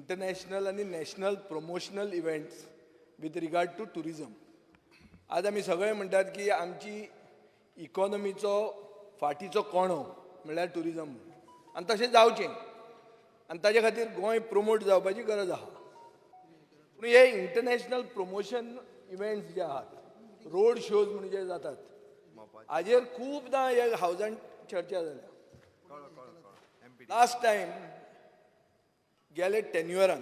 International आनी national promotional events with regard to tourism. आज आमी सगळे म्हणटात की आमची इकॉनॉमीचो फाटीचो कणो म्हणल्यार ट्युरिजम, आनी तशें जावचें आनी ताजे खातीर गोंय प्रोमोट जावपाची गरज आहा. पूण हे इंटरनॅशनल प्रमोशन इव्हेंट्स जे आहात, रोड शोज म्हणून जे जातात, हाजेर खुबदां हे हावजान चर्चा जाल्या. लास्ट टायम गेले टेन्युअरान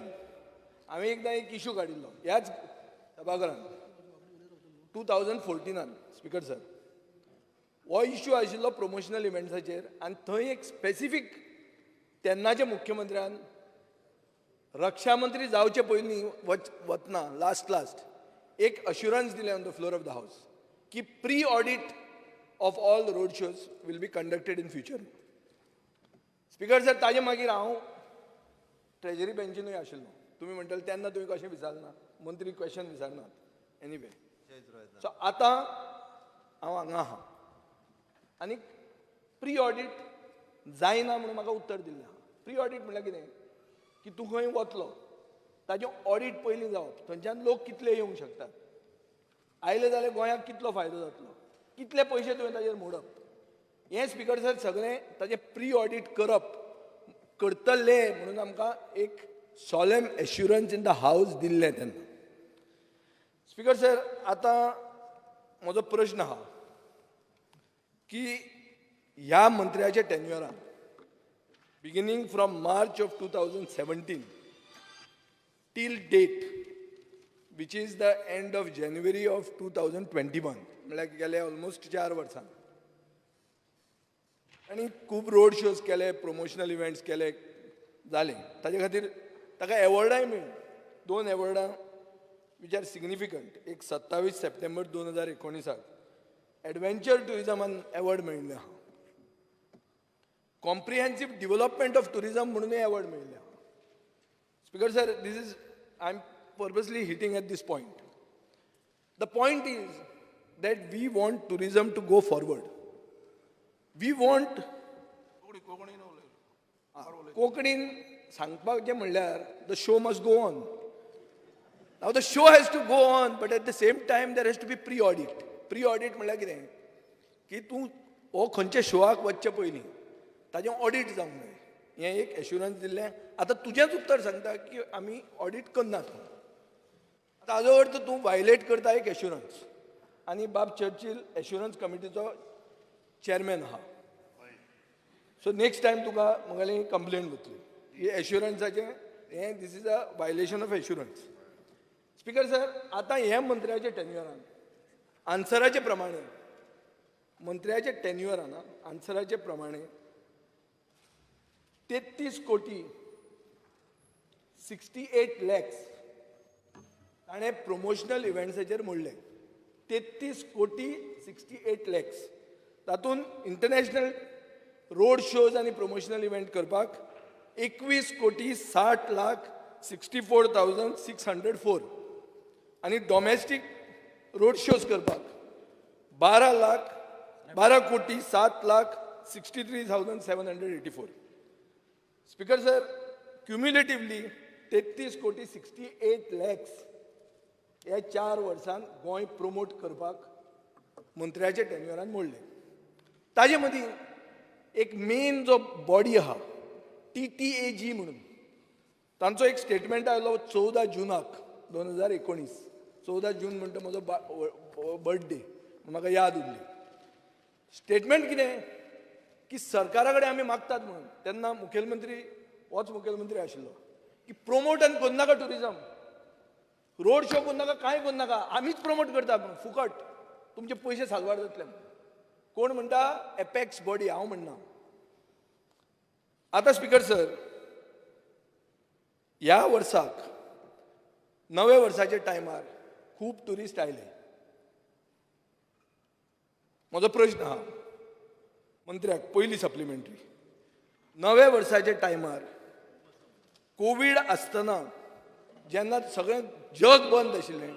हांवें एकदां एक इशू काडिल्लो ह्याच सभाघरान 2014 स्पिकर सर. हो इशू आशिल्लो प्रमोशनल इव्हेंट्साचेर आनी थंय एक स्पेसिफीक तेन्नाच्या मुख्यमंत्र्यान रक्षा मंत्री जावचे पयलीं वतना लास्ट लास्ट एक अश्युरन्स दिलें on the floor of the house की pre audit of all road shows will be conducted in future. Speaker sir, ताजे मागीर हांव ट्रेजरी बेंचीनूय आशिल्लो. तुमी म्हणटले तेन्ना तुवें कशें विचारना, मंत्री क्वेश्चन विचारनात. एनिवे, सो आतां हांव हांगा आहा आनी प्री ऑडीट जायना म्हणून म्हाका उत्तर दिल्लें आहा. प्री ऑडीट म्हणल्यार कितें की तूं खंय वतलो ताजें ऑडीट पयलीं जावप, थंयच्यान लोक कितले येवंक शकतात, आयले जाल्यार गोंयाक कितलो फायदो जातलो, कितले पयशे तुवें ताजेर मोडप, हें स्पिकर सर सगळें ताजें प्री ऑडीट करप करतले म्हणून आमकां एक solemn assurance in the house दिल्लें तेन्ना. स्पिकर सर, आतां म्हजो प्रश्न आहा की ह्या मंत्र्याच्या टेन्युअरान beginning from March of 2017 till date, which is the end of January of 2021, म्हणल्यार गेले ऑलमोस्ट 4 वर्सां आनी खूब रोड शोज केले, प्रमोशनल इव्हेंट्स केले, जाले. ताजे खातीर ताका एवॉर्डाय मेळ्ळी, 2 एवॉर्डां which are significant. एक 27 सप्टेंबर 2019 एडवेंचर ट्युरिजमान एवॉर्ड मेळिल्लें आहा, कॉम्प्रिहेन्सीव डेव्हलपमेंट ऑफ ट्युरिजम म्हणूनय एवॉर्ड मेळिल्लें आहा. Speaker sir, this is, I am purposely hitting at this point. The point is that we want tourism to go forward. We want कोंकणीन सांगपाचें म्हणल्यार the show must go on. Now the show has to go on, but at the same time there has to be pre audit. Pre audit म्हणल्यार कितें की तूं हो खंयच्या शोआक वचचे पयलीं ताजें ऑडीट जावंक जाय, हें एक एश्युरन्स दिल्लें. आतां तुजेंच उत्तर सांगता की आमी ऑडीट करनात. ताजो अर्थ तूं वायलेट करता एक एश्युरन्स. आनी बाब चर्चील एश्युरन्स कमिटीचो चॅरमॅन आहा. सो नेक्स्ट टायम तुका म्हगेली कंप्लेन वतली ही एश्युरन्साचें हें, this is a violation of assurance. Speaker sir, आतां हे मंत्र्याच्या टेन्युअरान आन्सराचे प्रमाणे, मंत्र्याच्या टेन्युअरान आन्सराचे प्रमाणे 33 कोटी 68 लॅक्स ताणें प्रमोशनल इव्हेंट्साचेर मोडले. 33 कोटी 68 लॅक्स, तातूंत इंटरनॅशनल रोड शोज आनी प्रमोशनल इव्हेंट करपाक 21 कोटी 60 लाख 64,604 आनी डॉमेस्टीक रोड शोज करपाक 12 लाख 12 कोटी 7 लाख 63,784. स्पिकर सर, क्युम्युलेटिवली 33 कोटी 68 लॅक्स ह्या 4 वर्सांत गोंय प्रोमोट करपाक मंत्र्याच्या टेन्युअरान मोडले. ताजे मदीं एक मेन जो बॉडी आहा TTAG म्हणून, तांचो एक स्टेटमेंट आयलो 14 जूनाक 2019. 14 जून म्हणटा म्हजो बर्थडे, म्हाका याद उरली. स्टेटमेंट कितें की सरकारा कडेन आमी मागतात म्हणून, तेन्ना मुखेलमंत्री होच मुखेलमंत्री आशिल्लो, की प्रोमोट आनी करनाका ट्युरिजम, रोड शो करनाका, कांय करनाका, आमीच प्रोमोट करता म्हणून फुकट, तुमचे पयशे साल्वार जातले म्हणून. कोण म्हणटा? एपेक्स बॉडी, हांव म्हणना. आतां स्पिकर सर, ह्या वर्साक नव्या वर्साच्या टायमार खूब ट्युरिस्ट आयले. म्हजो प्रश्न आहा मंत्र्याक, पयली सप्लिमेंटरी, नव्या वर्साच्या टायमार कोवीड आसतना जेन्ना सगळें जग बंद आशिल्लें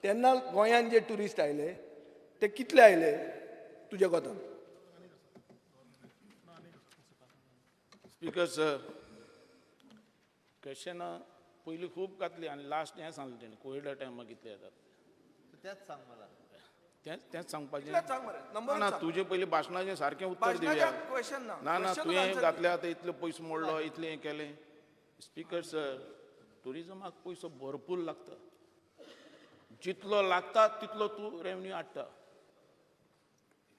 तेन्ना गोंयांत जे ट्युरिस्ट आयले ते कितले आयले तुज्या कोतान? Speaker sir, question पयलीं खूब घातली आनी लास्ट हें सांगलें तेणें कोविडा टायमार कितले येतात तेंच सांग मला. तेंच सांगपाचें. सांग मरे नंबर. ना, तुजे पयलीं भाशणाचें सारकें उत्तर दिवया. क्वेश्चन ना. ना ना, तुवें घातल्या आतां इतले पयसो मोडलो, इतलें हें केलें. स्पीकर सर, ट्युरिजमाक पयसो भरपूर लागता. जितलो लागता तितलो तूं रेवन्यू हाडटा,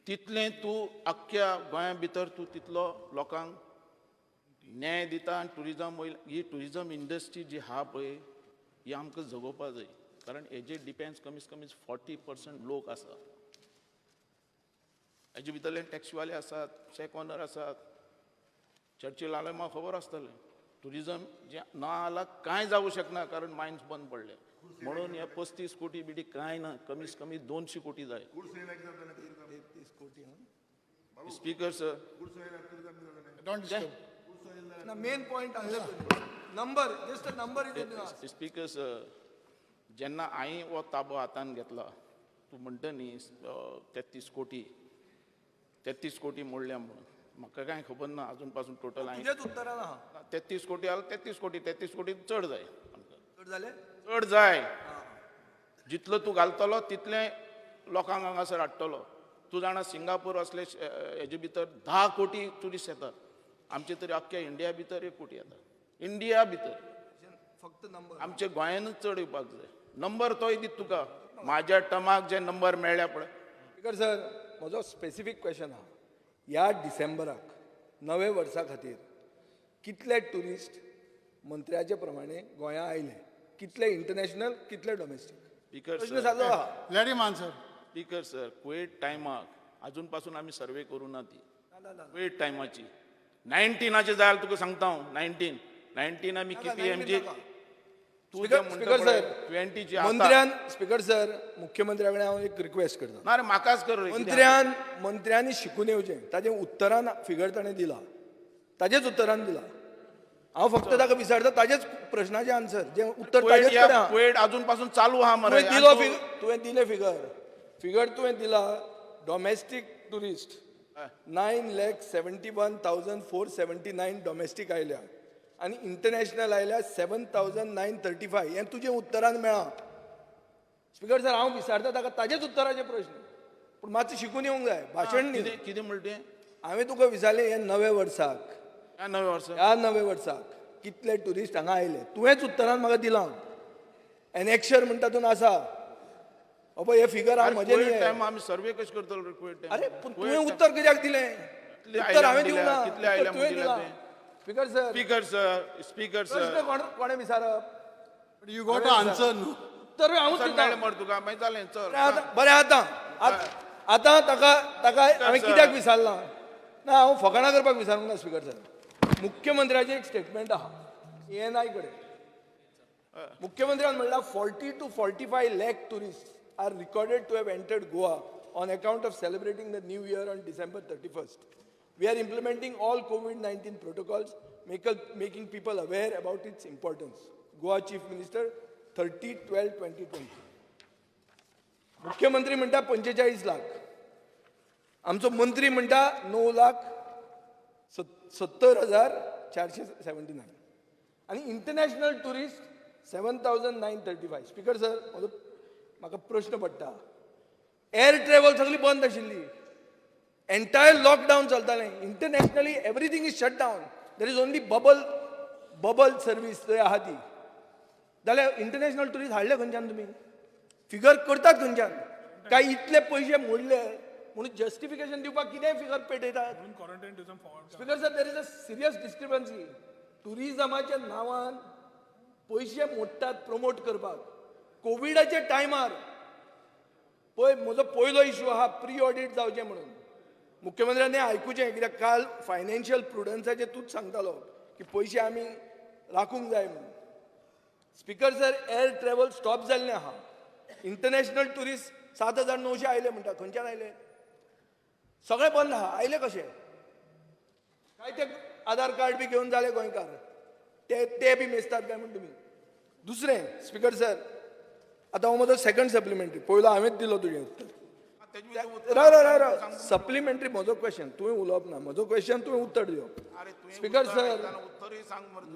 तितलें तूं आख्ख्या गोंया भितर तूं तितलो लोकांक न्याय दिता. आनी ट्युरिजम वयल्या ही ट्युरिजम इंडस्ट्री जी आहा पळय, ही आमकां जगोवपा जाय, कारण हेजेर डिपेंड्स कमीत कमी 40% लोक आसा. हेजे भितरले टॅक्सीवाले आसात, शॅक ओनर आसात. चर्चिल आले म्हाका खबर आसतलें. ट्युरिजम जें ना जाल्यार कांय जावूं शकना, कारण मायन्स बंद पडले. म्हणून हे 35 कोटी बिटी कांय ना, कमीत कमी 200 कोटी जाय. Speaker sir, main point number, just number is. Speaker sir, जेन्ना हांवें हो ताबो हातान घेतला, तूं म्हणटा न्ही 33 कोटी, 33 कोटी मोडल्या म्हणून, म्हाका कांय खबर ना अजून पासून टोटल हांवें. तुजेच उत्तरान आहा. 33 कोटी आल्या, 33 कोटी, 33 कोटी चड जाय आमकां. चड जाले? चड जाय. जितलो तूं घालतलो तितलें लोकांक हांगासर हाडटलो. तूं जाणा सिंगापूर असले हेजे भितर 10 कोटी ट्युरिस्ट येतात. आमचे तरी अख्ख्या इंडिया भितर 1 कोटी येतात. इंडिया भितर फक्त नंबर. आमच्या गोंयानूच चड येवपाक जाय. नंबर तोय दित तुका. म्हाज्या टमाक जे नंबर मेळ्ळ्या पळय. स्पीकर सर, म्हजो स्पेसिफीक क्वेश्चन आहा, ह्या डिसेंबराक नवे वर्सा खातीर कितले ट्युरिस्ट मंत्र्याचे प्रमाणे गोंया आयले, कितले इंटरनॅशनल, कितले डोमेस्टीक? स्पीकर प्रश्न सर, सादो आहा. Let him answer. Speaker sir, Covid टायमाक अजून पासून आमी सर्वे करूं ना ती. कोवीड टायमाची 19आचे जाय जाल्यार तुका सांगता हांव. 19 आमी केपीएमजी तूं जें म्हणटा स्पीकर पळय सर, 20ची आतां. मंत्र्यान, स्पीकर सर, मुख्यमंत्र्या कडेन हांव एक रिक्वेस्ट करता. ना रे, म्हाकाच कर रे, कितें आहा? मंत्र्यांनी शिकून येवचें. ताजें उत्तरान फिगर ताणें दिला, ताजेच उत्तरान दिला. हांव फक्त ताका विचारता ताजेच प्रश्नाचें आन्सर, जें उत्तर ताजेच कडेन आहा. कोविड अजून पासून चालू आहा मरे. तुवें दिलो फिगर, तुवें दिलें फिगर, फिगर तुवें दिला. Domestic tourist 9,71,479 domestic आयल्या आनी इंटरनॅशनल आयल्या 7,935. हें तुजें उत्तरान मेळ्ळां. स्पीकर सर, हांव विचारता ताका ताजेच उत्तराचे प्रश्न, पूण मातशें शिकून येवंक जाय, भाशण न्ही. कितें कितें म्हणटा तें? हांवें तुका विचारलें, हे नव्या वर्साक, ह्या नव्या वर्सा, ह्या नव्या वर्साक कितले ट्युरिस्ट हांगा आयले? तुवेंच उत्तरान म्हाका दिलां. एनेक्शर म्हणटा तूं आसा. अबो हे फिगर हांव म्हजें कोविड न्ही. टायम आमी सर्वे कशें करतलो रे कोविड टायम? अरे पूण तुवें उत्तर कित्याक दिलें? उत्तर हांवें दिवंक ना, कितले आयल्या उत्तर तुवें म्हणदिल्या दिलां. तुवें? Speaker sir, speaker sir, speaker प्रश्न सर, कोणें विचारप? You got to answer, no? उत्तर हांवूच सर दिता. मेळ्ळें मरे तुका, मागीर जालें, चल. बरें आतां आतां ताका ताका हांवें सर. कित्याक विचारलां ना, हांव फकाणां करपाक विचारूंक ना. स्पीकर सर, मुख्यमंत्र्याचें एक स्टेटमेंट आहा एएनआय कडेन. मुख्यमंत्र्यान म्हणलां 40 to 45 lakh tourist are recorded to have entered Goa on account of celebrating the new year on December 31. We are implementing all COVID-19 protocols, making people aware about its importance. Goa Chief Minister, 30/12/2020. मुख्यमंत्री म्हणटा 45 लाख, आमचो मंत्री म्हणटा 9,70,479 आनी international tourist 7,935. Speaker sir, म्हजो म्हाका प्रश्न पडटा, एअर ट्रॅव्हल सगळी बंद आशिल्ली, एंटायर लॉकडावन चलतालें, internationally everything is shut down, there is only bubble service थंय आहा ती, जाल्यार इंटरनॅशनल ट्युरिस्ट हाडले खंयच्यान तुमी? फिगर करतात खंयच्यान? काय इतले पयशे मोडले म्हणून जस्टिफिकेशन दिवपाक कितेंय फिगर पेटयतात? Speaker sir, there is a serious discrepancy. ट्युरिजमाच्या नांवान पयशे मोडटात प्रमोट करपाक. कोविडाच्या टायमार पळय, म्हजो पयलो इशू आहा प्री ऑडीट जावचें म्हणून. मुख्यमंत्र्यांनी आयकुचें, कित्याक काल फायनान्शियल प्रुडन्साचें तूंच सांगतालो की पयशे आमी राखूंक जाय म्हणून. Speaker sir, air travel stop जाल्लें आहा, इंटरनॅशनल ट्युरिस्ट 7,900 आयले म्हणटा, खंयच्यान आयले? सगळें बंद आहा, आयले कशे? काय ते आधार कार्ड बी घेवन जाले गोंयकार, ते बी मेजतात काय म्हण तुमी? दुसरें स्पीकर सर, आतां हो म्हजो सेकंड सप्लिमेंटरी, पयलो हांवेंच दिलो तुजें उत्तर. राव राव राव राव, सप्लिमेंटरी म्हजो क्वेश्चन, तुवें उलोवप ना, म्हजो क्वेश्चन तुवें उत्तर दिवप. स्पीकर सर,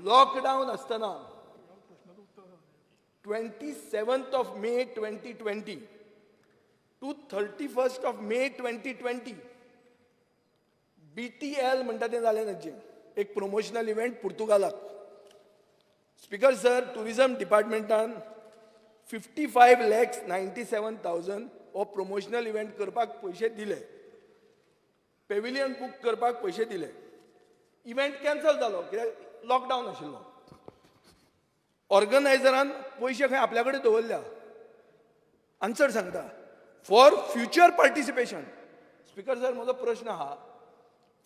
लॉकडावन आसतना 27th of May 2020 to 31st of May 2020 BTL म्हणटा तें जालें तांचें एक प्रमोशनल इव्हेंट पुर्तुगालाक. स्पिकर सर, टुरिजम डिपार्टमेंटान 55,97,000 हो प्रमोशनल इव्हेंट करपाक पयशे दिले, पेविलियन बूक करपाक पयशे दिले. इव्हेंट कॅन्सल जालो कित्याक लॉकडावन आशिल्लो. ऑर्गनायझरान पयशे खंय आपल्या कडेन दवरल्या. आन्सर सांगता for future participation. Speaker sir, म्हजो प्रश्न आहा,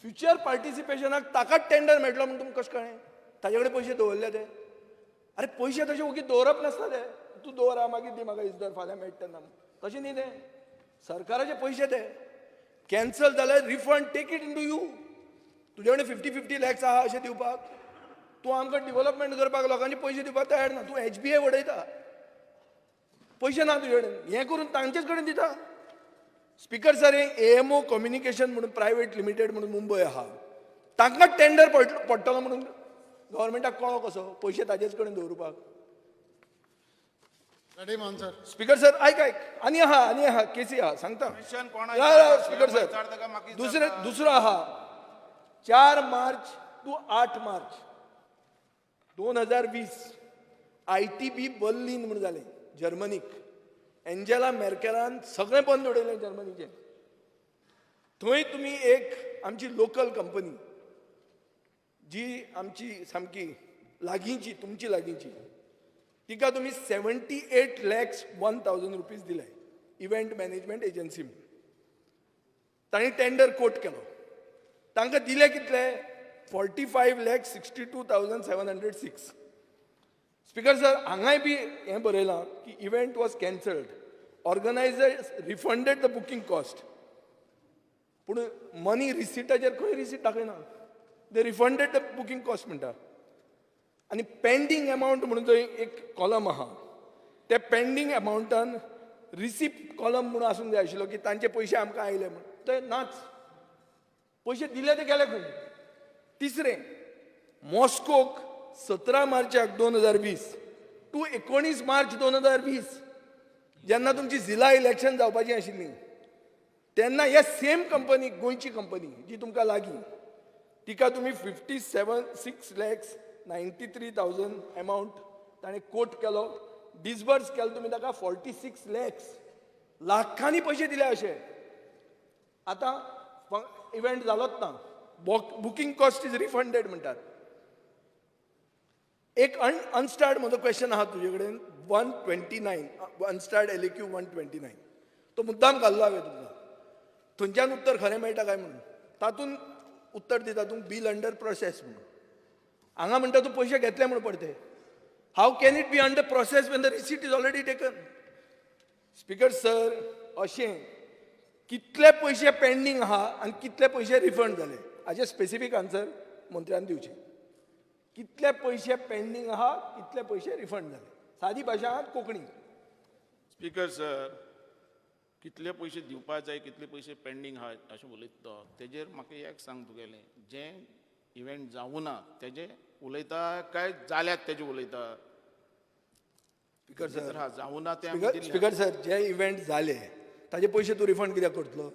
फ्युचर पार्टिसिपेशनाक ताकाच टेंडर मेळटलो म्हूण तुमकां कशें कळ्ळें? ताजे कडेन पयशे दवरले ते. अरे, पयशे तशे ओगीच दवरप नासता ते. तूं दवर आं, मागीर दी म्हाका इजदर फाल्यां मेळटा तेन्ना, तशें न्ही तें. सरकाराचे पयशे ते. कॅन्सल जाल्यार refund, take it into you. तुजे कडेन 50-50 लॅक्स आहा अशें दिवपाक? तूं आमकां डिवलपमेंट करपाक लोकांचे पयशे दिवपाक तयार ना. तूं एचबीए वडयता, पयशे ना तुजे कडेन, हें करून तांचेच कडेन दिता. स्पिकर सर, हे एएमओ कम्युनिकेशन म्हणून प्रायवेट लिमिटेड म्हणून मुंबय आहा, तांकां टेंडर पडटलो म्हणून गव्हर्मेंटाक कळ्ळो कसो पयशे ताजेच कडेन दवरुपाक? Let him answer. Speaker sir, आयक आयक, आनी आहा, आनी आहा, केसी आहा, सांगता. क्वेश्चन कोणा राव, राव, स्पिकर सर. विचारता काय म्हाका? दुसरे विचारता? दुसरो आहा, 4 मार्च टू 8 मार्च 2020 आयटीबी बर्लिन म्हूण जालें जर्मनीक. एंजेला मेर्केलान सगळें बंद उडयलें जर्मनीचें. थंय तुमी एक आमची लोकल कंपनी, जी आमची सामकी लागींची, तुमची लागींची, तिका तुमी 78,01,000 rupees दिले इव्हेंट मॅनेजमेंट एजन्सी म्हणून. तांणी टेंडर कोट केलो. तांकां दिले कितले? 45,62,706. Speaker sir, हांगाय बी हें बरयलां की event was cancelled, organizers refunded the booking cost, पूण मनी रिसिटाचेर खंय रिसीट दाखयना. They refunded the booking cost म्हणटा आनी पेंडींग एमावंट म्हणून थंय एक कॉलम आहा, ते पेंडींग एमावंटान रिसिप्ट कॉलम म्हणून आसूंक जाय आशिल्लो की तांचे पयशे आमकां आयले म्हूण. ते नाच. पयशे दिले ते गेले खंय? तिसरें, मॉस्कोक 17 मार्चाक 2020 टू 19 मार्च 2020, जेन्ना तुमची जिल्हा इलेक्शन जावपाची आशिल्ली, तेन्ना ह्या सेम कंपनी, गोंयची कंपनी जी तुमकां लागीं, तिका तुमी 57 6 lakhs 93,000 amount ताणें कोट केलो. डिसबर्स केलो तुमी ताका 46 लॅक्स. लाखांनी पयशे दिले अशे. आतां इव्हेंट जालोच ना. Booking cost is refunded म्हणटात. एक अनस्टार्ड म्हजो क्वेश्चन आहा तुजे कडेन, 129, unstarred LAQ 129. तो मुद्दाम घाल्लो हांवें तुमकां, थंयच्यान उत्तर खरें मेळटा काय म्हणून. तातूंत उत्तर दिता तूं बील अंडर प्रोसेस म्हणून. हांगा म्हणटा तूं पयशे घेतले म्हणून परते. How can it be under process when the receipt is already taken? Speaker sir, अशें कितले पयशे पेंडींग आहा आनी कितले पयशे रिफंड जाले हाचे स्पेसिफीक आन्सर मंत्र्यान दिवचें. कितले पयशे पेंडींग आहा, कितले पयशे रिफंड जाले, सादी भाशा आहात कोंकणी. स्पीकर सर, कितले पयशे दिवपा जाय, कितले पयशे पेंडींग आहा अशें उलयता तो, तेजेर म्हाका एक सांग, तुगेलें जें इव्हेंट जावूं ना तेजें उलयता काय जाल्यात तेजें उलयता? स्पीकर सर, हा, जावूं ना तें आमी स्पीकर दिल्लें. स्पीकर सर, जे इव्हेंट जाले ताजे पयशे तूं रिफंड कित्याक करतलो?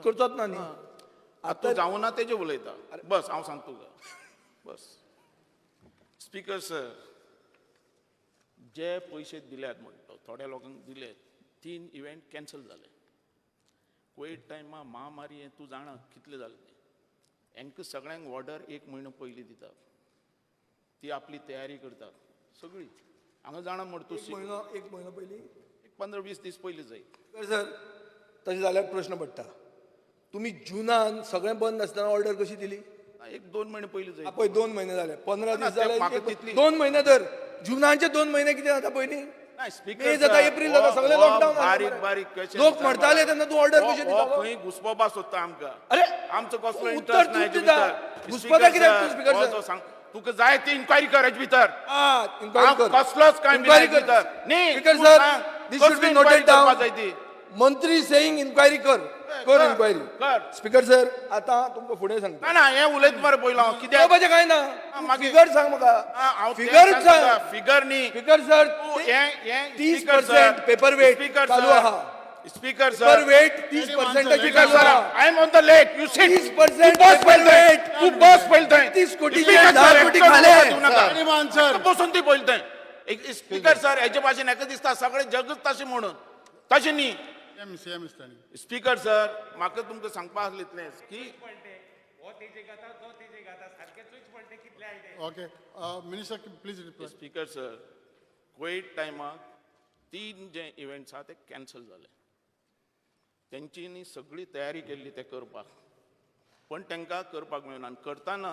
करचोच ना न्ही. आतां जावूं ना तेजें उलयता. बस, हांव सांगता तुका, बस. स्पीकर सर, जे पयशे दिल्यात म्हणटा, थोड्या लोकांक दिले, तीन इव्हेंट कॅन्सल जाले. कोवीड टायमा महामारी हें तूं जाणा कितलें जालें तें. हांकां सगळ्यांक ऑर्डर एक म्हयनो पयलीं दितात, ती आपली तयारी करतात सगळी. हांगा जाणा मरे तूं. एक म्हयनो, एक म्हयनो पयलीं? एक 15-20 दीस पयलीं जाय. स्पीकर सर, तशें जाल्यार प्रश्न पडटा, तुमी जुनान सगळें बंद आसतना ऑर्डर कशी दिली? एक दोन म्हयने पयलीं जाय. पळय, 2 म्हयने जाले, 15 ना, दीस ते जाले. म्हाका तितली- 2 म्हयने तर, जुनाचे 2 म्हयने कितें जाता पयलीं? नाही, स्पीकर मे जाता, एप्रील जाता, सगळें लॉकडावन. बारीक बारीक क्वेश्चन. लोक मरताले तेन्ना तूं ऑर्डर कशी दितालो? खंय घुसपोवपा सोदता आमकां? अरे, आमचो कसलो उत्तर इंट्रस्ट तूं ना हेजे दिता. भितर. घुसपता कित्याक तूं, स्पीकर सर? तुका जाय ती इन्क्वायरी कर हेजे भितर. इन्क्वायरी हांव कर. कसलोच कांय इन्क्वायरी भितर कर. न्ही. स्पीकर तूं सर, सांग, this should कसली बी नोटेड inquiry करपा जाय डावन. ती? मंत्री सेईंग इन्क्वायरी कर. कर इन्क्वायरी. कर. स्पीकर सर, आतां तुमकां फुडें सांगता. ना ना, हें उलयत मरे पयलो हांव कित्याक कळपाचें कांय ना. मागीर- फिगर सांग म्हाका. हांव तें फिगर सांगता, सांग. फिगर न्ही. स्पीकर सर, तूं हें 30% पेपर वेट चालू आहा. स्पीकर पेपर सर, वेट 30%ची स्पीकर चालू सर, आहा. I am on the late, you sit. 30% बस पेपर पयले वेट. तूं बस पयले थंय. 30 कोटीचे स्पीकर 10 सर, कोटी एकटो खाले. दिवं नाका. Let him answer. एकटो बसून ती पयले थंय. स्पीकर सर, हेजे भाशेन हेका दिसता सगळें जगच तशें म्हणून, तशें न्ही. CM, CM is standing. Speaker sir, म्हाका तुमकां सांगपा आसलें इतलेंच की Okay, Minister, please reply. Speaker sir, Covid टायमाक तीन जे इव्हेंट्स आहा ते कॅन्सल जाले. तेंच्यांनी सगळी तयारी केल्ली ते करपाक, पण तांकां करपाक मेळना. आनी करतना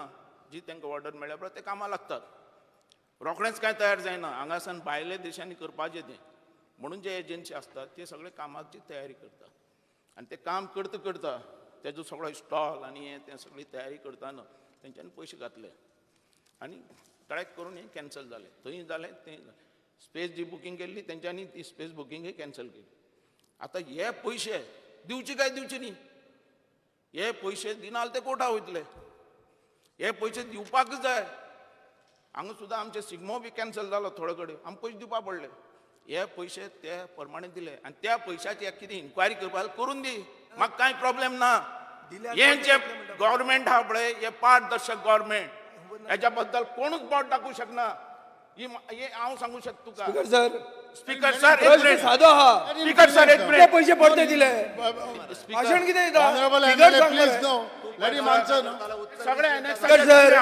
जी तांकां ऑर्डर मेळ्ळ्या उपरांत ते कामां लागतात, रोखडेंच कांय तयार जायना. हांगासान भायल्या देशांनी करपाचें तें, म्हणून जे एजन्सी आसतात ते सगळे कामाची तयारी करतात. आनी ते काम करता करता तेजो सगळो स्टॉल आनी हें तें सगळी तयारी करतना तेंच्यांनी पयशे घातले आनी ट्रॅक करून हें कॅन्सल जालें. थंय जालें तें, स्पेस जी बुकींग केल्ली तेंच्यांनी ती स्पेस बुकिंगय कॅन्सल केली. आतां हे पयशे दिवचे काय दिवचे न्ही? हे पयशे दिना जाल्यार ते कोर्टा वयतले. हे पयशे दिवपाक जाय. हांगा सुद्दां आमचे शिगमो बी कॅन्सल जालो थोडे कडेन, आमकां पयशे दिवपा पडले. हे पयशे ते प्रमाणे दिले आनी त्या पयशाची कितें इन्क्वायरी करपाक करून दी, म्हाका कांय प्रॉब्लेम ना. हें जे गव्हर्मेंट आहा पळय, हे पारदर्शक गव्हर्मेंट, हेच्या बद्दल कोणूच बोट दाखोवंक शकना. ही हांव सांगू शकता तुका. स्पीकर सर, स्पीकर सर, एक प्रश्न मिनिट. सादो आहा. स्पीकर सर, एक कितले मिनिट. पयशे परते दिले? भाशण कितें दिता? Honorable figure MLA, सांग please मरे. no. Let him answer, no? सगळे स्पीकर सर,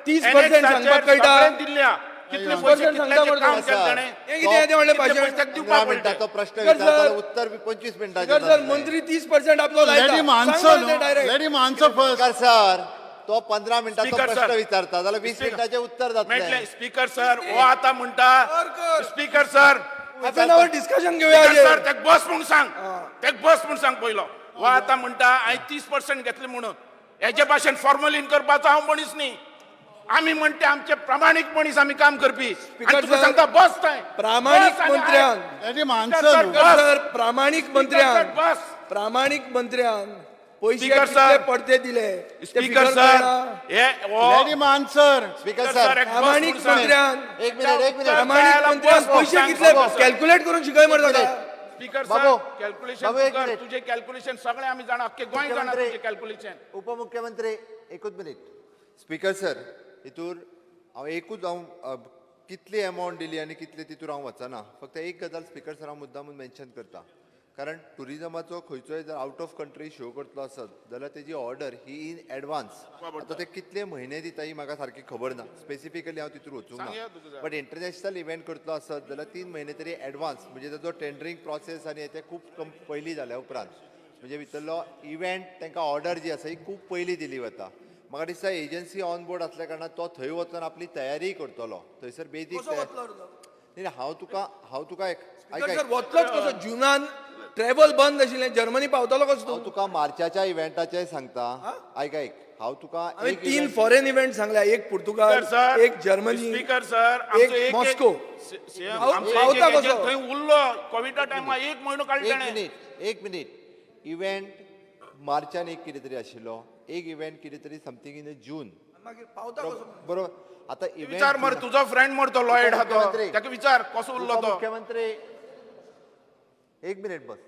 30% सांगपाक कळटा. दिल्या कितले 30% पयशे सांगता कितल्याचें मरे काम तो. केलें ताणें? हें कितें येदें व्हडलें कितले भाशण? पयशे ताका दिवपाक 15 पडले? मिनटाचो प्रश्न स्पीकर सर, विचारता उत्तर बी 25 मिनटाचें स्पीकर सर, जातलें. मंत्री 30% आपलो Let लायता. him सांग answer, मरे no? ते direct. Let him answer first. Speaker sir, तो 15 मिनटाचो स्पीकर प्रश्न सर. विचारता जाल्यार 20 स्पीकर- मिनटाचें उत्तर जातलें. मेळटलें. स्पीकर सर, हो आतां म्हणटा. कर, कर. Speaker sir, half an hour discussion घेवया स्पीकर सर, हाजेर. तेका बस म्हूण सांग, तेका बस म्हूण सांग पयलो. हो आतां म्हणटा हांवें 30% घेतले म्हणून. हेजे भाशेन फॉर्मलीन करपाचो हांव मनीस न्ही. आमी म्हणटे आमचे प्रामाणीक मनीस, आमी काम करपी. आनी तुका सर, सांगता बस थंय. प्रामाणीक बस आनी मंत्र्यान. Let him speaker answer, sir, no? Speaker बस. सर, प्रामाणीक स्पीकर मंत्र्यान, सर, बस. प्रामाणीक मंत्र्यान पयशे स्पीकर कितले सर. परते दिले ते स्पीकर फिगर सर, कळना. हे हो Let him answer. Speaker speaker sir, sir, एक बस प्रामाणीक म्हूण सांग. मंत्र्यान, एक मिनिट, एक मिनिट. प्रामाणीक मंत्र्यान पयशे कितले कॅल्क्युलेट करून शिकय मरे ताका. स्पीकर सर, बाबू, कॅल्क्युलेशन बाबू, एक कर. मिनिट. तुझे कॅल्क्युलेशन सगळे आमी जाणा, अख्खे गोंय जाणा मुख्यमंत्री. तुझे कॅल्क्युलेशन. उपमुख्यमंत्री, एकूच मिनिट. स्पीकर सर, हितूर हांव एकूच हांव कितली एमावंट दिली आनी कितले तितूर हांव वचना. फक्त एक गजाल स्पीकर सर हांव मुद्दामून मेन्शन करता, कारण टुरिजमाचो खंयचोय जर आउट ऑफ कंट्री शो करतलो आसत जाल्यार तेजी ऑर्डर ही इन एडवान्स. आतां ते कितले म्हयने दिता ही म्हाका सारकी खबर ना, स्पेसिफिकली हांव तितूर वचूंक सांगया ना. तुका जाय. बट इंटरनॅशनल इव्हेंट करतलो आसत जाल्यार 3 म्हयने तरी एडवान्स, म्हणजे ताजो टेंडरींग प्रोसेस आनी हें तें खूब कम पयलीं जाल्या उपरांत, म्हणजे भितरलो इव्हेंट तांकां ऑर्डर जी आसा ही खूब पयलीं दिली वता. म्हाका दिसता एजन्सी ऑन बोर्ड आसल्या कारणान तो थंय वचून आपली तयारी करतलो. थंयसर बेजीक कसो वतलो रे तो? न्ही, हांव तुका एक आयक स्पीकर आयक. सर, वतलोच कसो? जुनान ट्रॅव्हल बंद आशिल्लें, जर्मनी पावतलो कसो हांव तूं? तुका मार्चाच्या इव्हेंटाचें सांगता. आयक आयक, हांव तुका हांवें एक 3 event- foreign event सांगल्या, एक पुर्तुगाल, स्पीकर सर, एक जर्मनी, स्पीकर सर, एक आमचो एक मॉस्को. सीएम, आमचो एक पावता एक कसो? एजंट थंय उरलो कोविडा टायमार, 1 म्हयनो काडले एक ताणें. मिनिट, एक मिनिट. इव्हेंट मार्चान एक कितें तरी आशिल्लो, एक इव्हेंट कितें तरी समथींग इन जून. मागीर पावता कसो? बरोबर. आतां इव्हेंट विचार मरे, तुजो फ्रेंड मरे तो लॉयड आहा तो, उपमुख्यमंत्री. ताका विचार कसो उरलो तो. मुख्यमंत्री, एक मिनिट बस.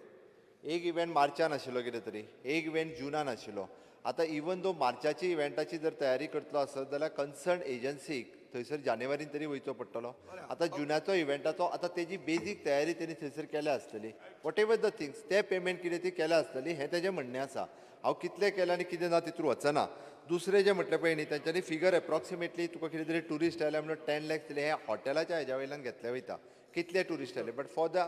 एक इव्हेंट मार्चान आशिल्लो कितें तरी, एक इव्हेंट जुनान आशिल्लो. आतां इवन दो मार्चाची इव्हेंटाची जर तयारी करतलो आसत जाल्यार कन्सर्न एजन्सीक थंयसर जानेवारीन तरी वयचो पडटलो. आतां जुनाचो इव्हेंटाचो आतां तेजी बेजीक तयारी तेणी थंयसर केल्या आसतली, what ever the things, ते पेमेंट कितें ती केल्या आसतली, हें तेजें म्हणणें आसा. हांव कितलें केलें आनी कितें ना तितूर वचना. दुसरें जें म्हटलें पळय न्ही, तेंच्यांनी फिगर एप्रॉक्सिमेटली तुका कितें तरी ट्युरिस्ट आयले म्हणून 10 लॅक्स दिले, हें हॉटेलाच्या हेज्या वयल्यान घेतलें वयता कितले ट्युरिस्ट आयले. बट फॉर the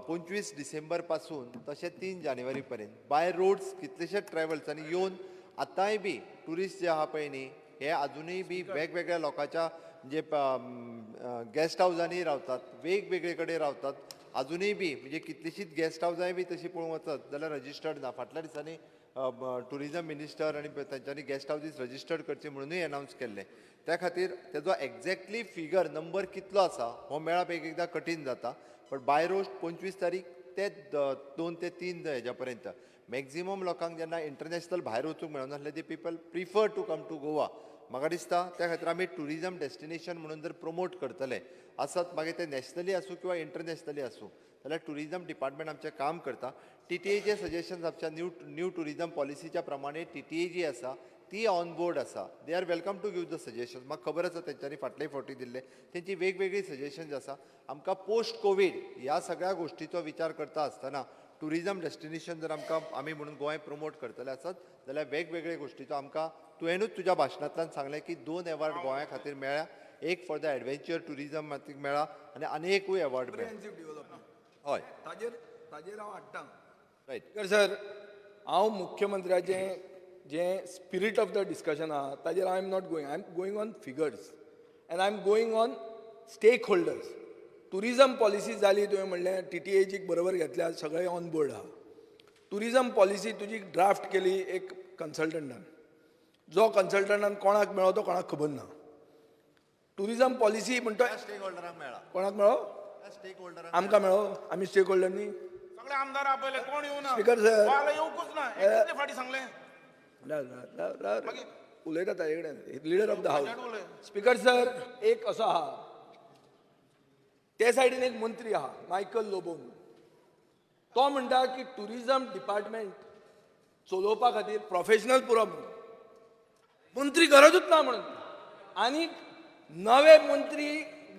25 December पासून तशें 3 जानेवारी पर्यंत बाय रोड्स कितलेशे ट्रॅवल्स आनी येवन आतांय बी ट्युरिस्ट जे आहा पळय न्ही, हे आजुनूय बी वेगवेगळ्या लोकांच्या म्हणजे गेस्ट हावजांनी रावतात, वेगवेगळे कडेन रावतात आजुनूय बी. म्हणजे कितलीशींच गेस्ट हावजांय बी तशी पळोवंक वचत जाल्यार रजिस्टर्ड ना. फाटल्या दिसांनी टुरिजम मिनिस्टर आनी तांच्यांनी गेस्ट हावजीस रजिस्टर्ड करचे म्हणुनूय एनावन्स केल्लें. त्या खातीर तेजो एक्झॅक्टली फिगर नंबर कितलो आसा हो मेळप एक एकदां कठीण जाता. बट बाय रोड 25 तारीख ते 2 ते 3 हेज्या पर्यंत मॅक्झिमम लोकांक जेन्ना इंटरनॅशनल भायर वचूंक मेळनासलें ती people prefer to come to Goa. म्हाका दिसता त्या खातीर आमी ट्युरिजम डेस्टिनेशन म्हणून जर प्रमोट करतले आसत, मागीर ते नॅशनली आसूं किंवा इंटरनॅशनली आसूं, जाल्यार ट्युरिजम डिपार्टमेंट आमचें काम करता. टीटीएचे सजेशन्स आमच्या न्यू ट्युरिजम पॉलिसीच्या प्रमाणे टीटीए जी आसा ती ऑन बोर्ड आसा. They are welcome to give the suggestions. म्हाका खबर आसा तेंच्यांनी फाटले फावटी दिल्ले तेंची वेगवेगळी सजेशन्स आसा. आमकां पोस्ट कोवीड ह्या सगळ्या गोश्टीचो विचार करता आसतना ट्युरिजम डेस्टिनेशन जर आमकां आमी म्हणून गोंय प्रमोट करतले आसत जाल्यार वेगवेगळे गोश्टीचो आमकां तुवेंनूच तुज्या भाशणांतल्यान सांगलें की 2 एवॉर्ड गोंया खातीर मेळ्ळ्या, एक फॉर the adventure tourism खातीर मेळ्ळा आनी आनी एकूय एवॉर्ड मेळ्ळा. हय, ताजेर हांव हाडटा. रायट सर, हांव मुख्यमंत्र्याचें जें स्पिरीट ऑफ the discussion आहा ताजेर I am not going. I am going on figures and I am going on stakeholders. Tourism policy जाली, तुवें म्हणलें टीटीएजीक बरोबर घेतल्या, सगळे ऑन बोर्ड आहा. ट्युरिजम पॉलिसी तुजी ड्राफ्ट केली एक कन्सल्टंटान, जो कन्सल्टंटान कोणाक मेळ्ळो तो कोणाक खबर ना. ट्युरिजम पॉलिसी म्हणटा स्टेक होल्डरांक मेळ्ळा, कोणाक मेळ्ळो? स्टेक होल्डरांक आमकां मेळ्ळो, आमी स्टेक होल्डर न्ही. सगळे आमदार आपयले, कोण येवना. स्पीकर सर, येवकूच ना. कितले फाटी सांगलें उलयता ताजे कडेन leader of the house. Speaker sir, एक असो आहा ते सायडीन एक मंत्री आहा मायकल लोबो म्हणून, तो म्हणटा की ट्युरिजम डिपार्टमेंट चलोवपा खातीर प्रोफेशनल पुरो म्हणून, मंत्री गरजूच ना म्हणून, आनी नवे मंत्री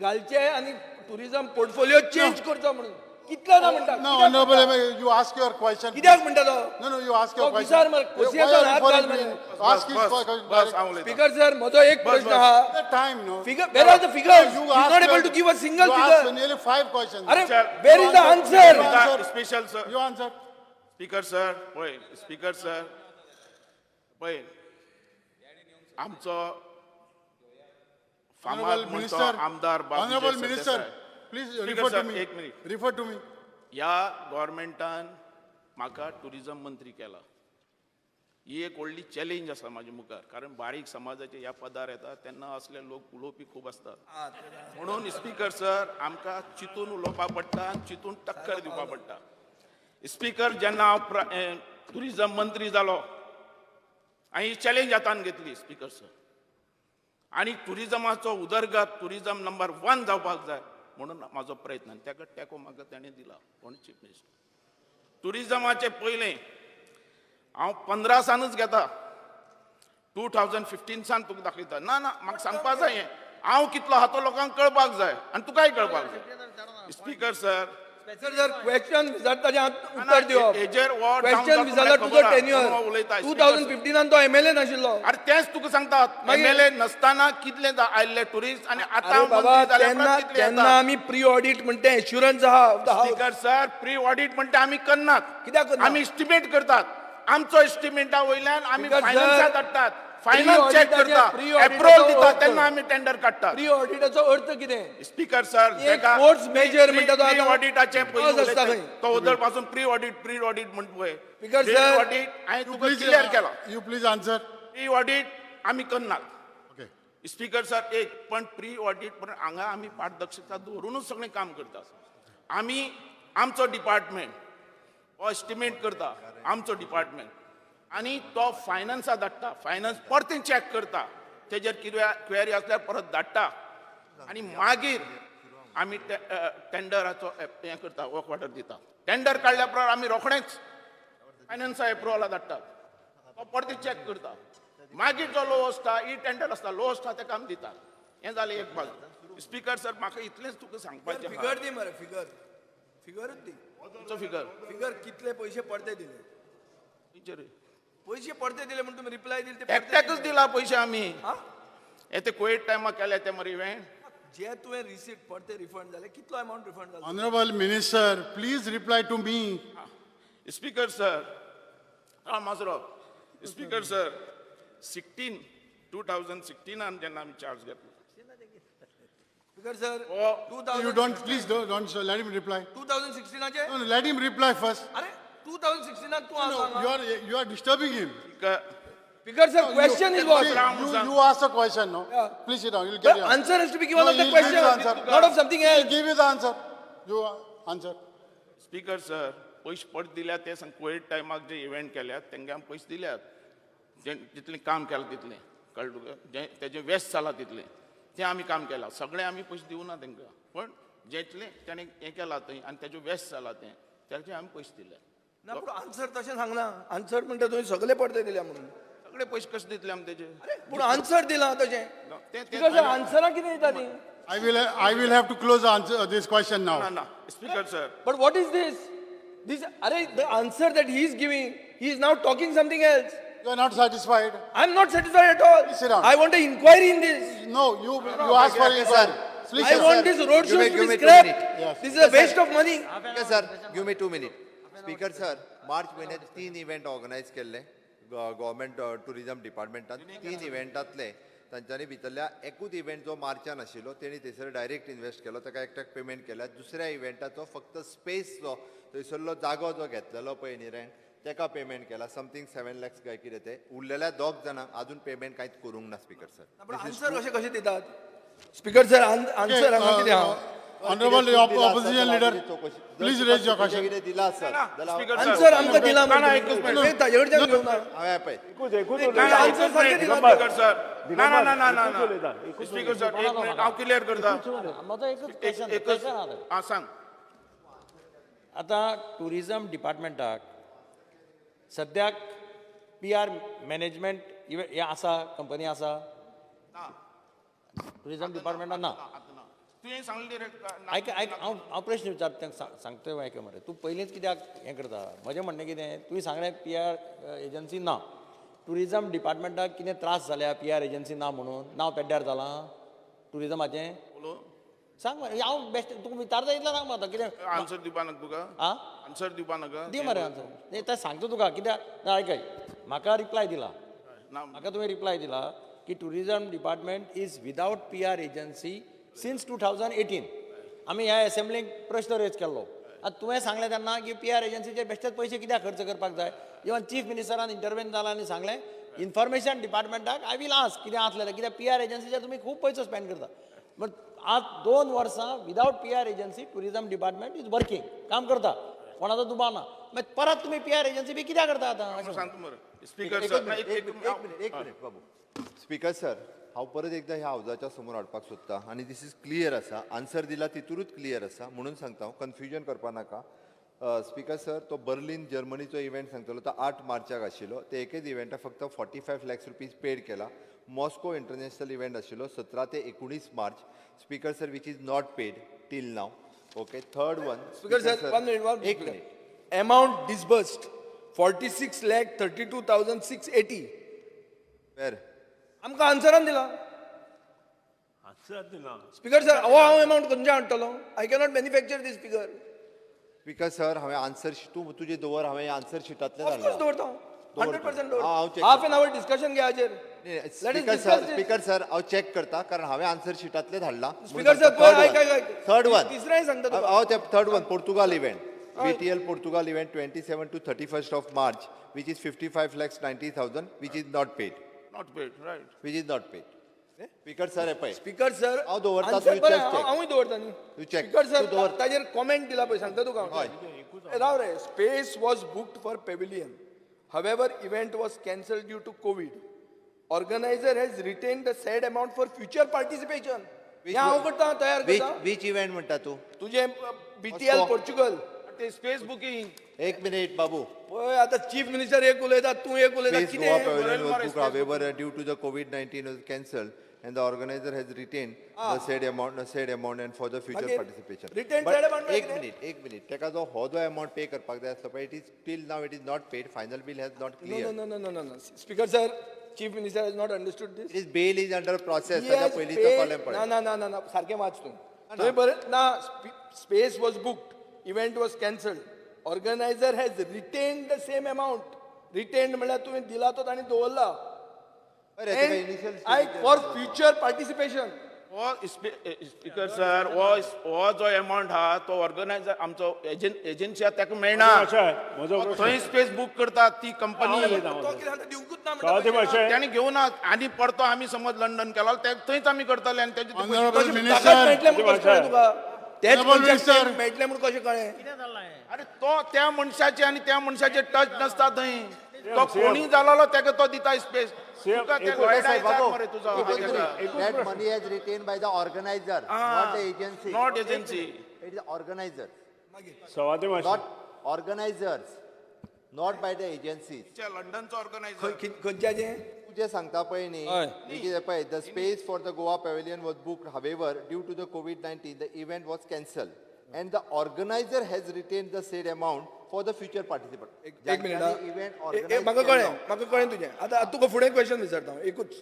घालचे आनी ट्युरिजम पोर्टफोलिओ चेंज करचो म्हणून. कितले ना म्हणटा? No, honorable, you ask your question. कित्याक म्हणटा तो? No, no, you ask your question. विचार मरे, कोसयेचो हात घाल मरे. स्पीकर सर, म्हजो एक प्रश्न आहा. Time, no. Figure, where are the figures? You are not able to give a single figure. Nearly 5 questions. अरे, where is the answer? Special sir, you answer. Speaker sir, पळय स्पीकर सर, पळय आमचो फामाद म्हणतो आमदार honourable minister, please refer to me. एक minute, refer to me. ह्या गव्हर्मेंटान म्हाका ट्युरिजम मंत्री केला, ही एक व्हडली चॅलेंज आसा म्हाजे मुखार, कारण बारीक समाजाचे ह्या पदार येता तेन्ना असले लोक उलोवपी खूब आसतात. म्हणून स्पीकर सर, आमकां चिंतून उलोवपाक पडटा, चिंतून टक्कर दिवपाक पडटा. स्पीकर, जेन्ना हांव ट्युरिजम मंत्री जालो हांवें ही चॅलेंज हातान घेतली स्पीकर सर, आनी ट्युरिजमाचो उदरगत, ट्युरिजम नंबर 1 जावपाक जाय म्हणून म्हाजो प्रयत्न, आनी ताका तेंको म्हाका ताणें दिला कोण चीफ मिनिस्टर. ट्युरिजमाचें पयलें हांव 15 सानूच घेता, 2015 सान तुका दाखयता. ना ना, म्हाका सांगपा जाय हें, हांव कितलो आहा तो लोकांक कळपाक जाय आनी तुकाय कळपाक जाय. स्पीकर सर, sir, question विचारता उत्तर दिवप. क्वेश्चन विचारला तुजो टेन्युअर 2015 तो एमएलए नाशिल्लो. अरे तेंच तुका सांगता, एमएलए नसताना कितले आयिल्ले ट्युरिस्ट आनी आतां बाबा तेन्ना आमी प्री ऑडिट म्हणटा एश्युरन्स आहा. स्पीकर सर, प्री ऑडिट म्हणटा आमी करनात. कित्याक करनात? आमी एस्टिमेट करतात, आमचो एस्टिमेटा वयल्यान आमी फायनान्साक धाडटात, फायनान्स चेक करता, एप्रुवल दिता, तेन्ना आमी टेंडर काडटात. प्री ऑडिटाचो अर्थ कितें? स्पीकर सर, फोर्स मेजर म्हणटा तो प्री ऑडिटाचें पयलीं तो उदळ पासून प्री ऑडिट प्री ऑडिट म्हण पळय. स्पीकर सर, ऑडिट हांवें तुका क्लियर केला. You please answer. Pre audit आमी करनात. स्पीकर सर, एक पण प्री ऑडिट पण हांगा आमी पारदर्शकता दवरुनूच सगळें काम करतात. आमी आमचो डिपार्टमेंट हो एस्टिमेट करता, आमचो डिपार्टमेंट, आनी तो फायनान्सा धाडटा, फायनान्स परतें चॅक करता, तेजेर क्वेरी आसल्यार परत धाडटा, आनी मागीर आमी टेंडराचो हें करता, वर्क ऑर्डर दिता. टेंडर काडल्या उपरांत आमी रोखडेंच फायनान्सा एप्रुवला धाडटात, तो परतें चॅक करता, मागीर जो लो आसता, ई टेंडर आसता, लो आसता ताका आमी दितात. हें जालें एक बाजू. स्पीकर सर, म्हाका इतलेंच तुका सांगपाचें. फिगर दी मरे, फिगर फिगरूच दी. तुमचो फिगर फिगर कितले पयशे परते दिले? पयशे परते दिले म्हण तुमी रिप्लाय दिले ते एकट्याकच दिला पयशे आमी. हे ते कोवीड टायमार केले ते मरे इव्हेंट जे तुवें रिसीट परते रिफंड जाले, कितलो अमाउंट रिफंड जालो? Honorable minister, please reply to me. Speaker sir, हांव माजरो. स्पीकर सर, 2016 जेन्ना आमी चार्ज घेतलो. Speaker sir, you don't, please don't, sir, let him reply. 2016 No, no, let him reply first. अरे 2016 तू No, you are disturbing him. Speaker sir, question is what? You ask a question, no? Yeah. Please sit down. You'll get your answer has to be given no, of the question, answer. Not of something else. He'll give you the answer. You answer. Speaker sir, पयशे परत दिल्या ते सांग. Covid टायमाक जे event केल्यात तेंगे आमी पयशे दिल्यात, जे जितलें काम केलां तितलें, कळ्ळें तुका? जें तेजें वेस्ट जालां तितलें तें आमी काम केलां. सगळें आमी पयशे दिवना तेंकां, पण जेतलें तेणें हें केलां थंय आनी तेजें वेस्ट जालां तें तेजे आमी पयशे दिले. ना, पूण आन्सर तशें सांगना. आन्सर म्हणटा तुवें सगळे परते दिल्या म्हणून. सगळे पयशे कशे दितले आमी तेजे? अरे, पूण आन्सर दिला तशें. ते स्पीकर सर, आन्सरां कितें दिता ती? I will have to close answer this question now. ना ना, speaker sir. But what is this? This, अरे, the answer that he is giving, he is now talking something else. You are not satisfied? I am not satisfied at all. Sit down. I want a inquiry in this. No, you asked for Okay, inquiry. sir. Please, I sir. Want this road Give shows me- to give be me two scrapped. minutes. Yes. This is a waste of money. Okay sir, give me 2 minute. Speaker sir, मार्च म्हयन्यात तीन event organise केल्ले government tourism डिपार्टमेंटान. तीन इव्हेंटांतले तांच्यांनी भितरल्या एकूच event जो मार्चान आशिल्लो, तेणी थंयसर डायरेक्ट इन्वेस्ट केलो, ताका एकट्याक पेमेंट केल्या. दुसऱ्या इव्हेंटाचो फक्त स्पेस, जो थंयसरलो जागो जो घेतलेलो पळय न्ही रेंट, तेका पेमेंट केला, समथींग 7 लॅक्स काय कितें तें. उरलेल्या दोग जाणांक अजून पेमेंट कांयच करूंक ना स्पीकर सर. पूण आन्सर कशें कशें दितात स्पीकर सर? आन्सर हांगा कितें आहा? Honorable opposition leader, please raise your question. कितें दिला आसत जाल्यार स्पीकर आन्सर आमकां दिला. ना, ना, एकच मिनिट. ताजे कडच्यान घेवना. हांवें पळय. आन्सर सारकें दिला. स्पीकर सर, ना ना ना ना ना ना, स्पीकर सर, एक मिनिट, हांव क्लियर करता. म्हजो एकच क्वेश्चन. एकच. क्वेश्चन आहा. आं, सांग. आतां ट्युरिजम डिपार्टमेंटाक सद्याक पी आर मॅनेजमेंट हें आसा, कंपनी आसा ट्युरिजम डिपार्टमेंटाक ना? तुवें सांगलें रे. आयक आयक, हांव हांव प्रश्न विचारता तांकां, सांगता आयक मरे. तूं पयलींच कित्याक हें करता? म्हजें म्हणणें कितें, तुवें सांगलें पी आर एजन्सी ना. ट्युरिजम डिपार्टमेंटाक कितें त्रास जाल्या पी आर एजन्सी ना म्हणून? नांव पेड्ड्यार जालां ट्युरिजमाचें? सांग मरे, हांव बेश्टें तुका विचारता इतलें सांग म्हाका कितें. आन्सर दिवपा नाका तुका? आं? आन्सर दिवपा नाका? दी मरे आन्सर. न्ही, तें सांगता तुका कित्याक. ना, आयक आयक, म्हाका रिप्लाय दिला. ना. म्हाका तुवें रिप्लाय दिला की tourism department is without PR agency since 2018. आमी ह्या एसेंब्लीक प्रश्न रेज केल्लो. आतां तुवें सांगलें तेन्ना की पी आर एजन्सीचे बेश्टेच पयशे कित्याक खर्च करपाक जाय. इवन चीफ मिनिस्टरान इंटरवेन जाला आनी सांगलें इन्फॉर्मेशन डिपार्टमेंटाक I will ask कितें आसलें जाल्यार, कित्याक पी आर एजन्सीचेर तुमी खूब पयसो स्पेंड करता. बट आज 2 वर्सां without PR agency tourism department is working, काम करता, कोणाचो दुबाव ना. मागीर परत तुमी पी आर एजन्सी बी कित्याक करता आतां अशें? सांगता मरे स्पीकर एकच सर, ना, मिनिट, एक एक मिनिट, एक मिनिट, एक मिनिट बाबू. स्पीकर सर, हांव परत एकदा ह्या हावजाच्या समोर हाडपाक सोदता आनी this is clear आसा. आन्सर दिला तितूरूच क्लियर आसा म्हणून सांगता हांव, कन्फ्युजन करपा नाका. स्पीकर सर, तो बर्लिन जर्मनीचो इव्हेंट सांगतलो, तो 8 मार्चाक आशिल्लो. ते एकेच इव्हेंटाक फक्त 45 lakhs rupees paid केला. मॉस्को इंटरनॅशनल इव्हेंट आशिल्लो 17 ते 19 मार्च, speaker sir, which is not paid till now. Okay, third one. Speaker sir, one minute, one. एक minute. Amount disbursed 46,32,680. वेर? आमकां आन्सरान दिला स्पीकर सर. हो हांव एमावंट खंयच्यान हाडटलो? I cannot manufacture this figure. Speaker sir, हांवें आन्सर तूं तुजें दवर, हांवें आन्सर शिटांतलें. ऑफकोर्स दवरता, 100% हांव दवरता. Check half an our discussion घे हाजेर. Let us speaker sir, discuss this. Speaker sir, हांव चॅक करता, कारण हांवें आन्सर शिटांतलें धाडला. स्पीकर सर, पळय, आयक, आयक, आयक. Third one. तिसरेंय सांगता तुका. हांव ते third one, Portugal event, BTL Portugal event, 27 to 31st of March, which is 55 lakhs 90,000, which is not paid. Not paid, right. Which is not paid, speaker sir. हे पळय. स्पीकर सर, हांव दवरता, answer तूं बरें, check. हांवूय दवरता न्ही. तूं check. Speaker sir, तूं दवर. ताजेर कॉमेंट दिला पळय, सांगता तुका हांव. हय. ए, राव रे. Space was booked for pavilion. However, event was cancelled due to COVID. Organizer has retained the said amount for future participation. हें हांव करता, तयार which करता. Which event म्हणटा तूं? तुजें बीटीएल. Moscow. Portugal. ते स्पेस बुकींग. एक मिनिट बाबू. पळय, आतां चीफ मिनिस्टर एक उलयता, तूं एक उलयता. Space Goa कितें? Pavilion was booked, however, due to the COVID-19 was cancelled and the organizer has retained the said amount and for the future मागीर participation. Retained But said amount एक मागीर? Minute, एक मिनिट. तेका जो हो जो amount pay करपाक जाय आसलो पळय, it is till now it is not paid. Final bill has not No, cleared. no, no, no, no, no. Speaker sir, Chief Minister has not understood this. It is bill is under process. He ताच्या has पयलींचो paid- column ना पळय. ना ना ना ना, सारकें वाच तूं थंय बरें ना. Space was booked, event was cancelled, organizer has retained the same amount. Retained म्हणल्यार तुवें दिला तो तांणी दवरला. अरे, तेका initial आयक, for future participation. हो स्पीकर सर, हो हो जो एमावंट हा तो ऑर्गनायझर आमचो एजन्सी आहा ताका मेळना. म्हजो प्रश्न थंय स्पेस बुक करता ती कंपनी. तो कितें सांगता, दिवंकूच ना कळ्ळें म्हणटा. भाशे. ताणी घेवना आनी परतो आमी समज लंडन केलो, ते थंयच आमी करतले आनी तेजे ते पयशे Honorable तशें Minister, ताकाच मेळटलें म्हूण कशें कळ्ळें तुका? तेच Honorable मनशाक Minister. मेळटलें म्हूण कशें कळ्ळें? कितें जालां हें? अरे तो त्या मनशाचे आणि त्या मनशाचे टच नसता थंय. तो कोणी जालो तेका तो दिता space. That money has retained by the organizer, not the agency. Not agency. It is organizer. Not organizers, not by the agencies. लंडनचो ऑर्गनायझर. खंयच्याचे? तुजें सांगता पळय न्ही, पळय the space for the Goa pavilion was booked, however due to the COVID-19 the event was cancelled and the organizer has retained the said amount for the future participant. एक minute, म्हाका कळ्ळें, म्हाका कळ्ळें तुजें. आतां तुका फुडें क्वेश्चन विचारता हांव एकूच.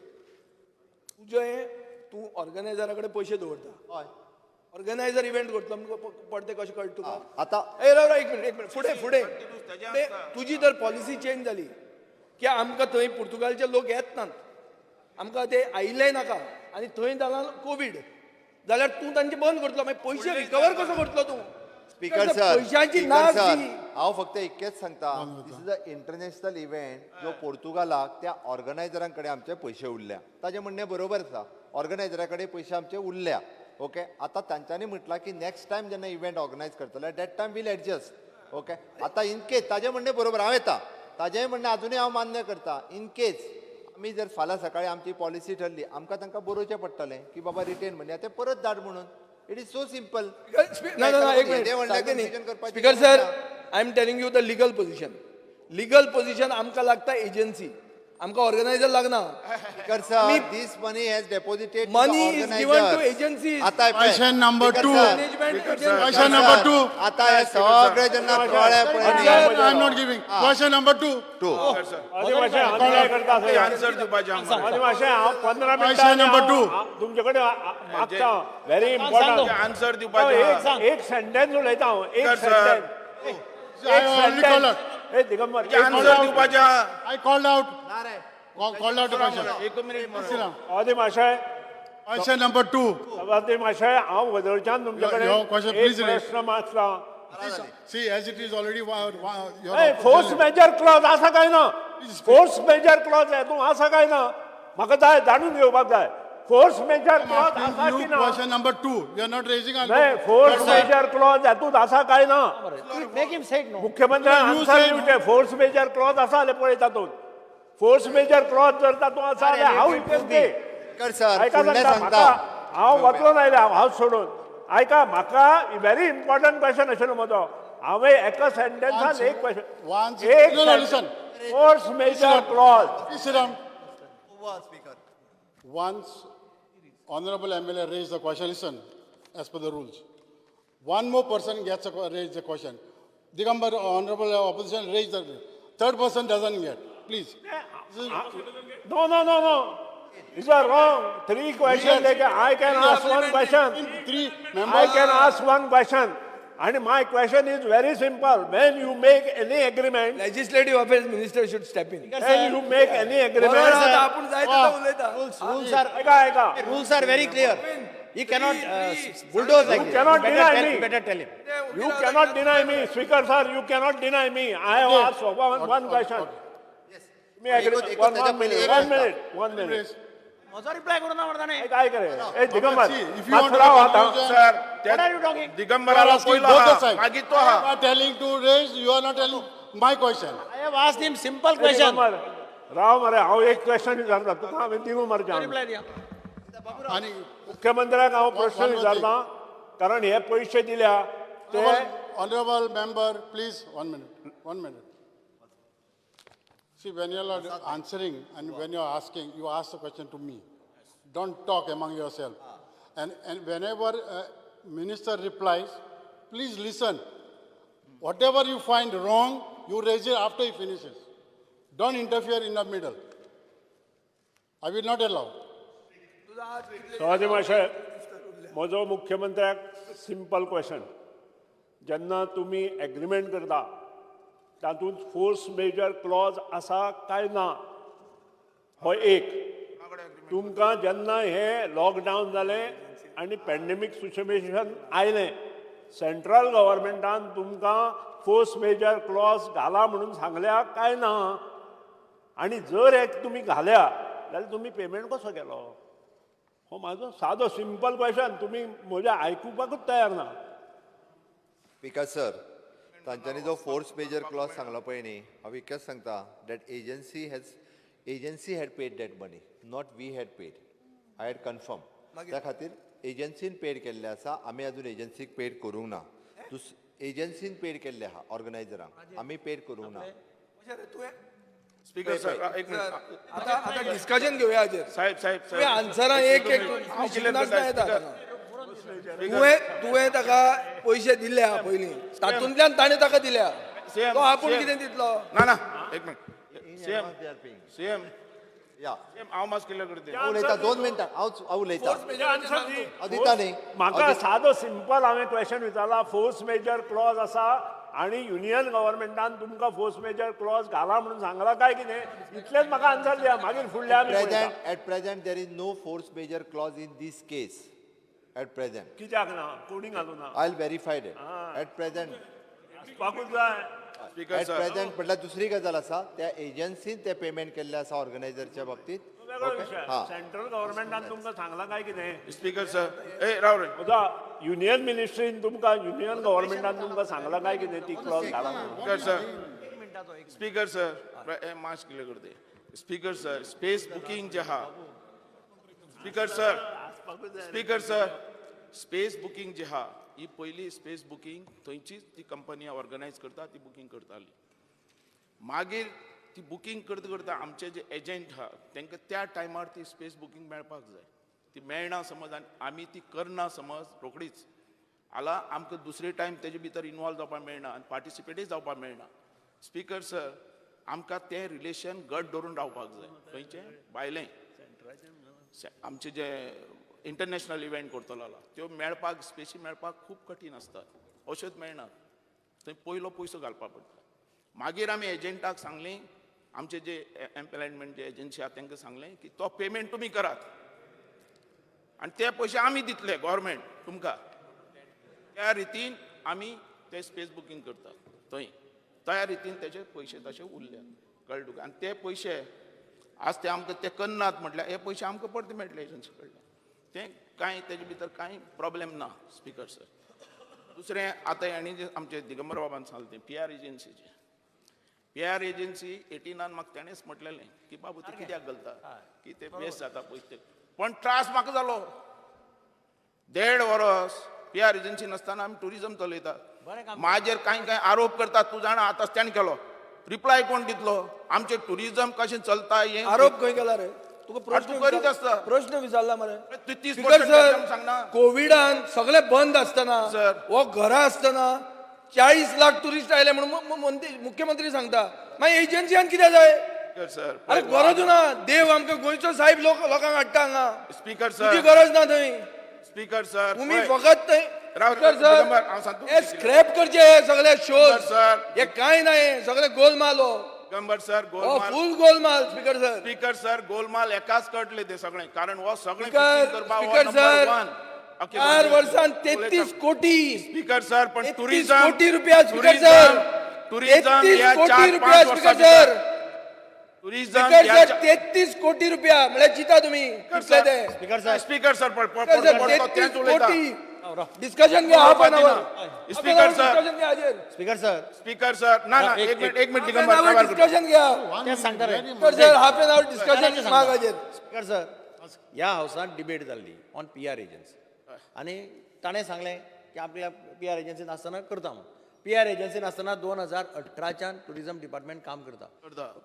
तुजें तूं ऑर्गनायझरा कडेन पयशे दवरता, ऑर्गनायझर इव्हेंट करतलो पडते कशें कळटा तुका? आतां ए राव, एक मिनिट, एक मिनिट, फुडें फुडें तुजी जर पॉलिसी चेंज जाली की आमकां थंय पुर्तुगालचे लोक येत नात, आमकां ते आयिल्लेय नाका आनी थंय जाला कोवीड, जाल्यार तूं तांचे बंद करतलो, मागीर पयशे रिकवर कसो करतलो तूं? स्पीकर सर, पयशांची नाच. हांव फक्त इतकेंच सांगता, this is a international event जो पोर्तुगालाक त्या ऑर्गनायझरां कडेन आमचे पयशे उरल्या. ताजें म्हणणें बरोबर आसा, ऑर्गनायझरा कडेन पयशे आमचे उरल्या. ओके, आतां तांच्यांनी म्हटलां की नेक्स्ट टायम जेन्ना इव्हेंट ऑर्गनायज करतले that time we'll adjust. Okay, आतां इन केस ताजें म्हणणें बरोबर, हांव येता ताजेंय म्हणणें आजुनूय हांव मान्य करता. इन केस आमी जर फाल्यां सकाळीं आमची पॉलिसी ठरली, आमकां तांकां बरोवचें पडटलें की बाबा रिटेन म्हणया ते परत धाड म्हणून. It is so simple. ना ना, एक minute. Speaker sir, I am telling you the legal position. Legal position आमकां लागता एजन्सी, आमकां ऑर्गनायझर लागना. Speaker sir, this money has deposited, money is given to agency. आता क्वेश्चन नंबर 2, क्वेश्चन नंबर 2. आता हे सगळे जेन्ना कळ्ळें पळय. I am not giving. Question number 2. Answer दिवपाचें. क्वेश्चन नंबर 2 तुमचे कडेन मागता, व्हेरी इम्पॉर्टंट आन्सर दिवपाचें. एक सेंटेन्स उलयता हांव, एक सेंटेन्स. दिगंबर आन्सर दिवपाचें. I called out. Called out question. एक मिनिट. आदी माशय, क्वेश्चन नंबर 2. आदी माशय, हांव वदळच्यान तुमचे कडेन एक प्रश्न मागता. See, as it is already force majeure clause आसा काय ना? फोर्स मेजर क्लॉज हेतून आसा काय ना? म्हाका जाय जाणून घेवपाक जाय. फोर्स मेजर क्लॉज आसा की ना? Question number 2. You are not raising. नाही, फोर्स मेजर क्लॉज हेतून आसा काय ना? Make him say no. मुख्यमंत्र्यान आन्सर दिवचें. फोर्स मेजर क्लॉज आसा जाल्यार पळय तातूंत. फोर्स मेजर क्लॉज जर तातूंत आसा जाल्यार हांव इतकें आयका सांगता, म्हाका हांव वतलो नायले हांव सोडून. आयका, म्हाका व्हेरी इम्पॉर्टंट क्वेश्चन आशिल्लो म्हजो. हांवें एका सेंटेन्सान एक क्वेश्चन, एक force major clause. Once Honorable MLA raised the question, listen, as per the rules. One more person gets a, raise the question. Digambar, Honorable Opposition raised the, third person doesn't get. Please. No, no, no, no. These are wrong. 3 questions. I can ask one question. 3 members. I can ask one question. And my question is very simple. When you make any agreement, Legislative Affairs Minister should step in. When you make any agreement, rules are rules are very clear. He cannot bulldoze like you cannot deny me. Better tell him. You cannot deny me, Speaker sir. You cannot deny me. I have asked one question. Yes. One minute. 1 minute. म्हजो reply करूं ना मरता न्ही. काय करे? ए Digambar, if you want to sir, दिगंबराला पयलो आहा, मागीर तो आहा. You are telling to raise, you are not telling my question. I have asked him simple question. राव मरे, हांव एक क्वेश्चन विचारता तुका, हांवें दिवं मरच्या. रिप्लाय दिया. आनी मुख्यमंत्र्याक हांव प्रश्न विचारता, कारण हे पयशे दिल्या ते. Honourable member, please, 1 minute, 1 minute. See, when you are answering and when you are asking, you ask the question to me. Don't talk among yourself. And whenever minister replies, please listen. Whatever you find wrong, you raise it after he finishes. Don't interfere in the middle. I will not allow. सभापती महाशय, म्हजो मुख्यमंत्र्याक simple question. जेन्ना तुमी agreement करता तातूंत force major Claus आसा काय ना, हो एक. तुमकां जेन्ना हें लॉकडावन जालें आनी पॅन्डेमीक सिच्युएशन आयलें, सेंट्रल गव्हर्मेंटान तुमकां फोर्स मेजर क्लॉज घाला म्हणून सांगल्या काय ना? आनी जर एक तुमी घाल्या जाल्यार तुमी पेमेंट कसो केलो? हो म्हाजो सादो सिंपल क्वेश्चन, तुमी म्हज्या आयकुपाकूच तयार ना. स्पीकर सर, तांच्यांनी जो फोर्स मेजर क्लॉज सांगला पळय न्ही, हांव इतकेंच सांगता that agency had paid that money, not we had paid. I had confirm. त्या खातीर एजन्सीन पेड केल्लें आसा, आमी अजून एजन्सीक पेड करूंक ना. एजन्सीन पेड केल्लें आहा ऑर्गनायजरांक, आमी पेड करूंक ना. स्पीकर सर, एक मिनिट. आतां आतां डिस्कशन घेवया हाजेर. साहेब साहेब तुवें आन्सरां एक एक शिकनासतना येता. तुवें ताका पयशे दिले आहा पयलीं, तातूंतल्यान ताणें ताका दिल्या, तो आपूण कितें दितलो? ना ना, एक मिनिट. सीएम सीएम या हांव मातसो कितें करता उलयता 2 मिनटां हांव उलयता. हांव दिता न्ही म्हाका सादो सिंपल हांवें क्वेश्चन विचारला. फोर्स मेजर क्लॉज आसा आनी युनियन गव्हर्मेंटान तुमकां फोर्स मेजर क्लॉज घाला म्हणून सांगला काय कितें, इतलेंच म्हाका आन्सर दिया. मागीर फुडल्या आमी पळयता. At present there is no force major clause in this case. At present कित्याक ना? कोणी घालू ना? I will verify that. At present आसपाकूच जाय. एट प्रेझेंट म्हटल्यार दुसरी गजाल आसा, त्या एजन्सीन ते पेमेंट केल्लें आसा ऑर्गनायझरच्या बाबतीत. सेंट्रल गव्हर्मेंटान तुमकां सांगलां काय कितें? स्पीकर सर, ए राव रे. युनियन मिनिस्ट्रीन तुमकां, युनियन गव्हर्मेंटान तुमकां सांगलां काय कितें ती क्लॉज घाला? स्पीकर सर, स्पीकर सर, हे मास्क कितें करते? स्पीकर सर, स्पेस बुकींग जे आहा, speaker sir, speaker sir, space booking जे आहा, ही पयली स्पेस बुकींग थंयचीच ती कंपनी ऑर्गनायज करता, ती बुकींग करताली. मागीर ती बुकींग करता करता आमचे जे एजंट आहा तांकां त्या टायमार ती स्पेस बुकींग मेळपाक जाय. ती मेळना समज आनी आमी ती करना समज रोखडीच आला आमकां दुसरे टायम तेजे भितर इनवॉल्व जावपाक मेळना आनी पार्टिसिपेटय जावपाक मेळना. स्पीकर सर, आमकां तें रिलेशन घट दवरून रावपाक जाय. खंयचें भायलें आमचे जे इंटरनॅशनल इव्हेंट करतलो जाल्यार त्यो मेळपाक, स्पेसी मेळपाक खूब कठीण आसतात, औषध मेळना, थंय पयलो पयसो घालपाक पडटा. मागीर आमी एजंटाक सांगलें, आमचे जे एम्प्लॉयमेंट जे एजन्सी आहा तांकां सांगलें की तो पेमेंट तुमी करात आनी ते पयशे आमी दितले गव्हर्मेंट तुमकां. त्या रितीन आमी ते स्पेस बुकींग करतात थंय, त्या रितीन तेजे पयशे तशे उरले, कळ्ळे तुका. आनी ते पयशे आज ते आमकां ते करनात म्हटल्यार हे पयशे आमकां परते मेळटले एजन्सी कडल्यान. तें कांय तेजे भितर कांय प्रॉब्लेम ना स्पीकर सर. दुसरें आतां हांणी जे आमचे दिगंबर बाबान सांगलें तें पी आर एजन्सीचें, पी आर एजन्सी 18 म्हाका तेणेच म्हटलेलें की बाबू ते कित्याक घालता की ते वेस्ट जाता पयशे, पण त्रास म्हाका जालो. 1.5 वरस पी आर एजन्सी नासतना आमी ट्युरिजम चलयतात. म्हाजेर कांय कांय आरोप करतात, तूं जाणा आतांच तेणें केलो, रिप्लाय कोण दितलो? आमचें ट्युरिजम कशें चलता हें आरोप खंय केला रे? तुका प्रश्न करीत आसता, प्रश्न विचारला मरे. 30% सांगना. कोविडान सगळे बंद आसतना वो घरा आसतना 40 लाख टुरिस्ट आयले म्हणून मुख्यमंत्री सांगता, मागीर एजन्सीयान कितें जाय? अरे गरज ना, देव आमकां गोंयचो साहेब लोक लोकांक हाडटा हांगा. स्पीकर सर, तुजी गरज ना थंय. स्पीकर सर, तुमी फकत थंय हे स्क्रॅप करचे हे सगळे शोज, हे कांय ना, हे सगळे गोलमाल. दिगंबर सर, गोलमाल फुल गोलमाल. स्पीकर सर, स्पीकर सर, गोलमाल एकाच कळटले ते सगळे, कारण हो सगळे स्पीकर सर 4 वर्षांत 33 कोटी. स्पीकर सर, पण टुरिझम कोटी रुपया. स्पीकर सर, टुरिझम 33 कोटी रुपया. स्पीकर सर, टुरिझम 33 कोटी रुपया म्हळ्यार चिंता तुमी कितले ते. स्पीकर सर, स्पीकर सर, 33 कोटी डिस्कशन घ्या half an hour. Speaker sir, speaker sir, speaker sir, ना ना, एक मिनिट, एक मिनिट दिगंबर, डिस्कशन घ्या. ते सांगता रे speaker sir, half an hour discussion माग हाजेर. स्पीकर सर, ह्या हावसान डिबेट जाल्ली ऑन पी आर एजन्सी आनी ताणें सांगलें की आपल्या पी आर एजन्सी नासतना करता म्हणून. पी आर एजन्सी नासतना 2018च्यान टुरिझम डिपार्टमेंट काम करता,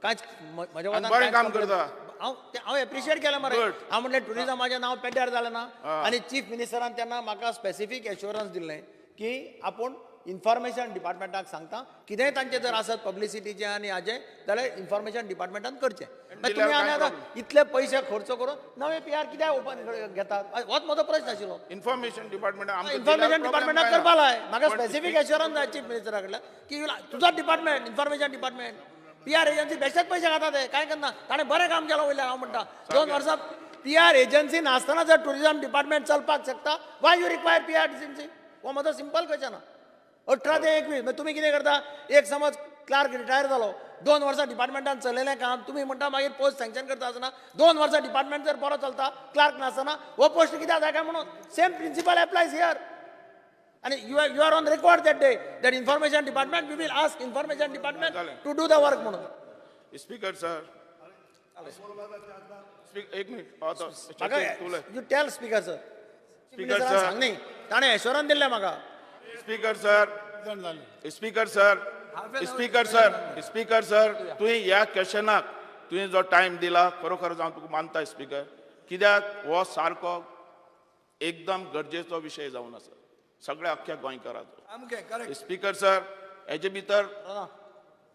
कांयच म्हज्या बरें काम करता. हांव हांव एप्रिशिएट केलें मरे. हांव म्हणलें टुरिझमाचें नांव पेड्ड्यार जालें ना, आनी चीफ मिनिस्टरान तेन्ना म्हाका स्पेसिफीक एश्योरन्स दिल्लें की आपूण इन्फॉर्मेशन डिपार्टमेंटाक सांगता कितेंय तांचें जर आसत पब्लिसिटीचें आनी हाजें जाल्यार इन्फॉर्मेशन डिपार्टमेंटान करचें. मागीर तुमी आनी आतां इतले पयशे खर्च करून नवे पी आर कित्याक ओपन घेतात, होच म्हजो प्रश्न आशिल्लो. इन्फॉर्मेशन डिपार्टमेंट, इन्फॉर्मेशन डिपार्टमेंटाक करपा लाय. म्हाका स्पेसिफीक एश्योरन्स जाय चीफ मिनिस्टरा कडल्यान की तुजो department information department P R agency बेश्टेच पयशे खाता ते कांय करना. ताणें बरें काम केलां वयल्यान. हांव म्हणटा 2 वर्सां पी आर एजन्सी नासतना जर टुरिझम डिपार्टमेंट चलपाक शकता, why you require P R agency? हो म्हजो सिंपल क्वेश्चन. 18 ते 21 मागीर तुमी कितें करता? एक समज क्लार्क रिटायर जालो, 2 वर्सां डिपार्टमेंटान चलयलें काम, तुमी म्हणटा मागीर पोस्ट सँक्शन करता आसतना 2 वर्सां डिपार्टमेंट जर बरो चलता क्लार्क नासतना हो पोस्ट कित्याक जाय काय म्हणून. Same principle applies here. आनी you are on record that day that information department, we will ask information department to do the work म्हणून. स्पीकर सर, एक मिनिट. म्हाका you tell speaker sir. Speaker sir. सांग न्ही, ताणें एश्योरन्स दिल्लें म्हाका. Speaker sir, speaker sir, speaker sir, speaker sir, तुवें ह्या क्वेश्चनाक तुवें जो टायम दिला, खरोखर हांव तुका मानता स्पीकर, कित्याक हो सारको एकदम गरजेचो विशय जावन आसा सगळ्या अख्ख्या गोंयकाराचो. सामकें करेक्ट. स्पीकर सर, हेजे भितर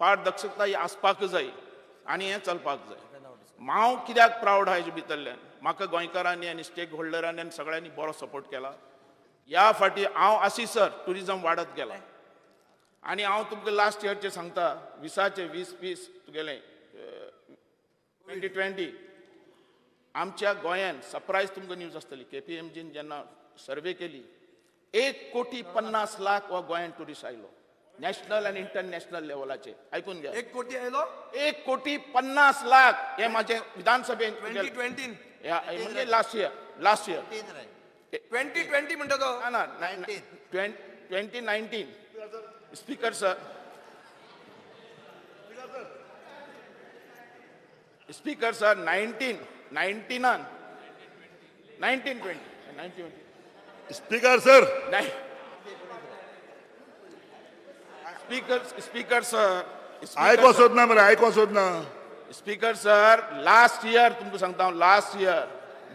पारदर्शकता ही आसपाक जाय आनी हें चलपाक जाय. हांव कित्याक प्रावड आहा हेजे भितरल्यान, म्हाका गोंयकारांनी आनी स्टेक होल्डरांनी आनी सगळ्यांनी बरो सपोर्ट केला. ह्या फाटी हांव आसी सर ट्युरिजम वाडत गेला. आनी हांव तुमकां लास्ट इयरचें सांगता, विसाचे वीस वीस तुगेलें 2020 आमच्या गोंयान सरप्रायज तुमकां न्यूज आसतली, केपीएमजीन जेन्ना सर्वे केली, 1 कोटी 50 लाख हो गोंयान ट्युरिस्ट आयलो, नॅशनल आनी इंटरनॅशनल लेवलाचे. आयकून घ्या. 1 कोटी आयलो. 1 कोटी 50 लाख हे माझे विधानसभेन. 2020. म्हणजे last year, last year. 2020 म्हणटा तो. ना, 2019, speaker sir. Speaker sir, 19 नायन्टीनान, 19 20 19. Speaker sir. नाही, स्पीकर, स्पीकर सर. आयको सोदना मरे, आयको सोदना. स्पीकर सर, लास्ट इयर तुमकां सांगता हांव, लास्ट इयर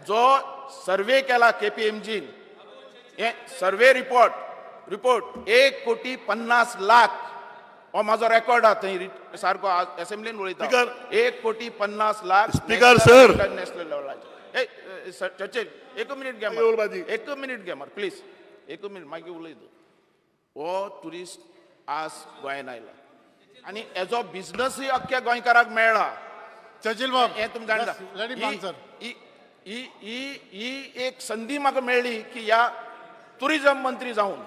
जो सर्वे केला केपीएमजीन, हे सर्वे रिपोर्ट 1 कोटी 50 लाख, हो म्हाजो रेकॉर्ड आहा थंय सारको असेंब्लीन उलयता. स्पीकर. 1 कोटी 50 लाख. Speaker, sir. इंटरनॅशनल लेवलाचेर. ए सर, चर्चिल, एक मिनिट घे मरे. उलयपाची. एक मिनिट घे मरे प्लीज, एक मिनिट, मागीर उलय तूं. हो ट्युरिस्ट आज गोंयान आयला आनी एजो बिझनसूय अख्ख्या गोंयकाराक मेळ्ळा. चर्चिल बाब, हें तुमकां जाणा. Let him answer. ही ही ही ही एक संदी म्हाका मेळ्ळी की ह्या टुरिझम मंत्री जावन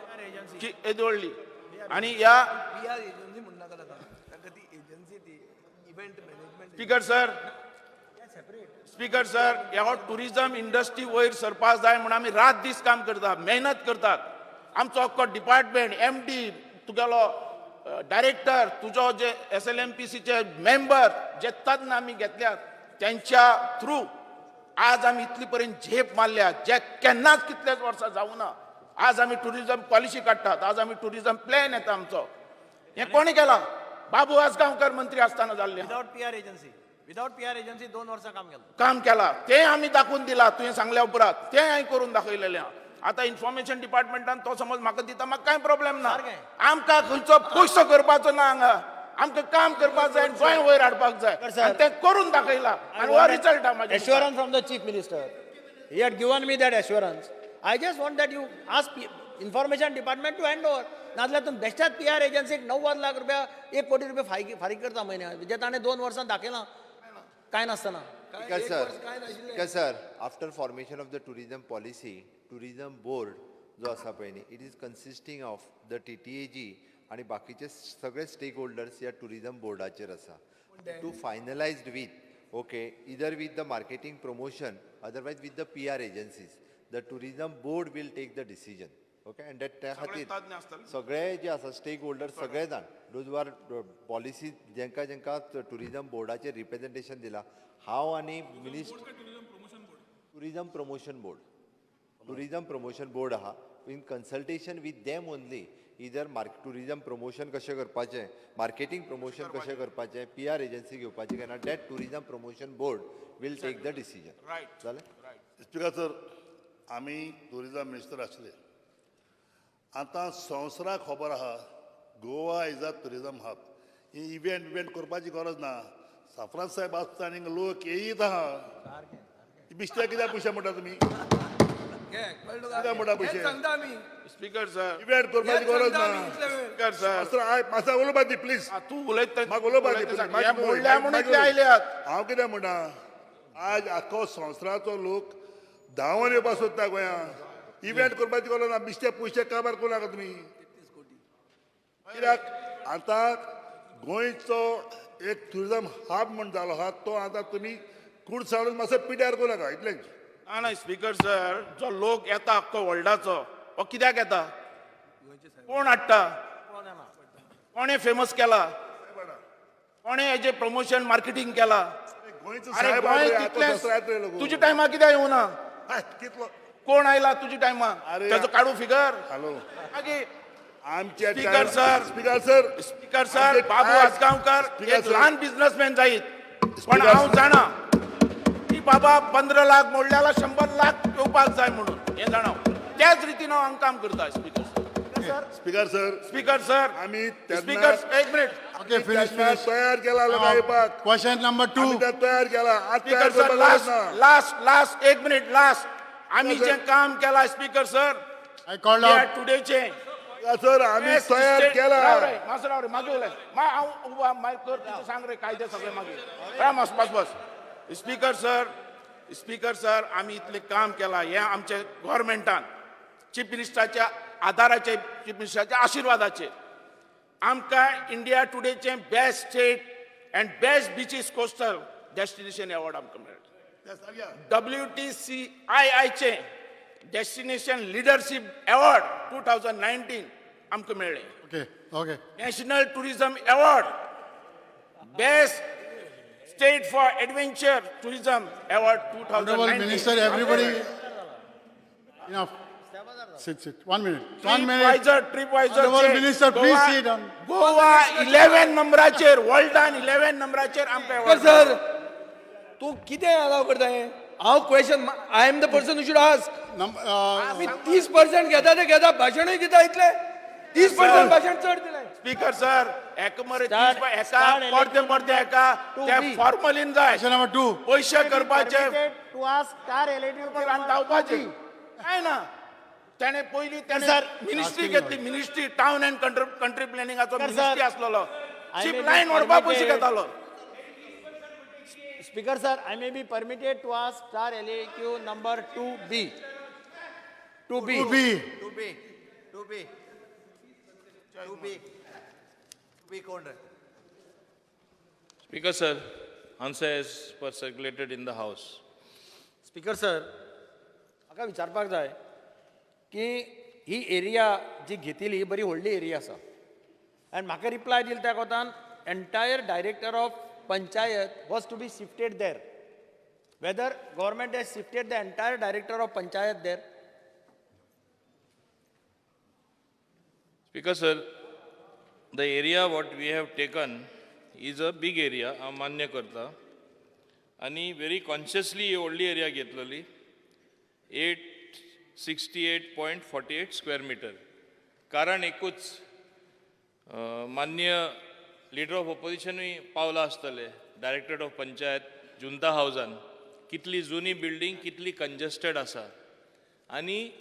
की येदी व्हडली आनी ह्या पी आर एजन्सी म्हणनाका ताका, ताका ती एजन्सी, ती event management. Speaker sir, speaker sir, ह्या टुरिझम इंडस्ट्री वयर सरपाक जाय म्हूण आमी रात दीस काम करतात, मेहनत करतात. आमचो अख्खो डिपार्टमेंट, एमडी, तुगेलो डायरेक्टर, तुजो जे एसएलएमपीसीचे मेंबर, जे तज्ञ आमी घेतल्यात, त्यांच्या थ्रू आज आमी इतली पर्यंत झेप मारल्या, जे केन्नाच कितल्याच वर्सां जावना. आज आमी टुरिझम पॉलिसी काडटात, आज आमी टुरिझम प्लॅन येता आमचो. हें कोणी केलां? बाबू आजगांवकर मंत्री आसतना जाल्लें. Without PR agency, without PR agency 2 वर्सां काम केलें. काम केला तें आमी दाखोवन दिला. तुवें सांगल्या उपरांत तें हांवें करून दाखयलेलें आहा. आतां इन्फॉर्मेशन डिपार्टमेंटान तो समज म्हाका दिता, म्हाका कांय प्रॉब्लेम ना. सारकें. आमकां खंयचो पयसो करपाचो ना हांगा, आमकां काम करपाक जाय आनी गोंय वयर हाडपाक जाय. Sir. आनी तें करून दाखयला आनी हो रिजल्ट आहा म्हाज्या मुखार. Assurance from the chief minister. He had given me that assurance. I just want that you ask information department to hand over. नाजाल्यार तुमी बेश्ट्याच पी आर एजन्सीक 90 लाख रुपया, 1 कोटी रुपया फारीक फारीक करता म्हयन्याक, जे ताणें 2 वर्सां दाखयलां कांय नासतना. Speaker sir, Speaker sir, after formation of the tourism policy, tourism board जो आसा पळय न्ही, it is consisting of the TTAG आनी बाकीचे सगळे स्टेक होल्डर्स ह्या टुरिझम बोर्डाचेर आसा to finalized with, okay, either with the marketing promotion, otherwise with the PR agencies, the tourism board will take the decision, okay, and that त्या खातीर तज्ञ आसतले. सगळे जे आसा स्टेक होल्डर सगळे जाण, those are policy, जेंका जेंका टुरिझम बोर्डाचेर रिप्रेझेंटेशन दिला हांव आनी minister. Tourism promotion board, tourism promotion board आहा. In consultation with them only, either mark tourism promotion कशें करपाचें, मार्केटींग प्रमोशन कशें करपाचें, पी आर एजन्सी घेवपाची काय ना, that tourism promotion board will take the decision. जालें. स्पीकर सर, आमी टुरिजम मिनिस्टर आसले. आतां संवसाराक खबर आहा, Goa is a tourism hub. He event event करपाची गरज ना. साफ्रान साहेब आसता आनी लोक येयत आहा. बिश्टे कित्याक पयशे म्हणटा तुमी? घे, कळ्ळें तुका? कित्याक म्हणटा पयशे? हेच सांगता आमी. Speaker sir. इव्हेंट करपाची हेच गरज सांगता ना. आमी इतले वेळ. Speaker sir. मातसो उलोवपा दी प्लीज. तूं उलयता. म्हाका उलोवपा दी. हे मोडल्या म्हणून इतले आयल्यात. हांव कितें म्हणटा, आज आख्खो संवसाराचो लोक धांवन येवपाक सोदता गोंयांत. इव्हेंट करपाची गरज ना. बिश्टे पयशे काबार करूं नाका तुमी, कित्याक आतां गोंयचो एक टुरिजम हब म्हण जालो आहा तो. आतां तुमी कुडसाडून मातसो पिड्यार करूं नाका, इतलेंच. ना ना, स्पीकर सर, जो लोक येता अख्खो वर्ल्डाचो, हो कित्याक येता? कोण हाडटा, कोणें फेमस केला, कोणें हेजें प्रमोशन मार्केटींग केला? अरे गोंय तितलें तुज्या टायमार कित्याक येवना? कोण आयला तुज्या टायमार? तेजो काडू फिगर. मागीर आमच्या speaker sir, speaker sir, speaker sir, Babu Ajgaonkar एक ल्हान बिझनसमॅन जायत, पण हांव जाणा की बाबा 15 लाख मोडल्याला 100 लाख येवपाक जाय म्हणून, हें जाणा. त्याच रितीन हांव हांगा काम करता. Speaker sir, speaker sir, speaker sir, आमी स्पीकर एक मिनिट. Okay, finish finish. तयार केला लोकांक येवपाक. क्वेश्चन नंबर 2 तयार केला. Speaker sir, last last last एक मिनिट लास्ट. आमी जें काम केला speaker sir, I called out टुडेचें सर, आमी तयार केला. मातसो राव रे, मागीर उलय. हांव उबो मागीर कर, तुजें सांग रे कायदे सगळे मागीर. बस बस बस. स्पीकर सर, स्पीकर सर, आमी इतलें काम केलां हें आमच्या गव्हर्मेंटान, चीफ मिनिस्टराच्या आदाराचे, चीफ मिनिस्टराच्या आशिर्वादाचेर आमकां India टुडेचें best state and best beaches coastal destination award आमकां मेळ्ळें. WTCII destination leadership award 2019 आमकां मेळ्ळें. Okay okay. National tourism award, best state for adventure tourism award 2019. Minister, everybody enough. Sit, sit. 1 minute. 1 minute. TripAdvisor. Honorable Minister, please sit down. Goa 11 नंबराचेर, वर्ल्डान 11 नंबराचेर आमकां. Sir, तूं कितें allow करता हें? हांव question, I am the person who should ask. आमी 30% घेता ते घेता, भाशणूय दिता इतलें. 30% भाशण चड दिलें. स्पीकर सर, एका मरे एका परते परते एका ते फॉर्मलीन जाय. Question number 2. पयशे करपाचे धांवपाचे काय ना. त्याने पयली त्याने मिनिस्ट्री घेतली, मिनिस्ट्री टावन अँड कंट्री प्लॅनिंगाचो मिनिस्ट्री आसलेलो, चीप लायन ओडपा पयशे घेतालो. Speaker sir, I may be permitted to ask star LAQ number 2B. 2B. 2B. 2B. 2B. 2B. 2B कोण रे? Speaker sir, answer as per circulated in the house. Speaker sir, म्हाका विचारपाक जाय की ही एरिया जी घेतली ही बरी व्हडली एरिया आसा, आनी म्हाका रिप्लाय दिल त्या कोतान entire director of panchayat was to be shifted there. Whether government has shifted the entire director of panchayat there? Speaker sir, the area what we have taken is a big area, हांव मान्य करता, आनी very consciously ही व्हडली area घेतलेली, 868.48 square metre. कारण एकूच, मान्य leader of ऑपोजिशनूय पावला आसतले डायरेक्टरेट ऑफ पंचायत जुंता हावजान, कितली जुनी बिल्डींग कितली कंजस्टेड आसा, आनी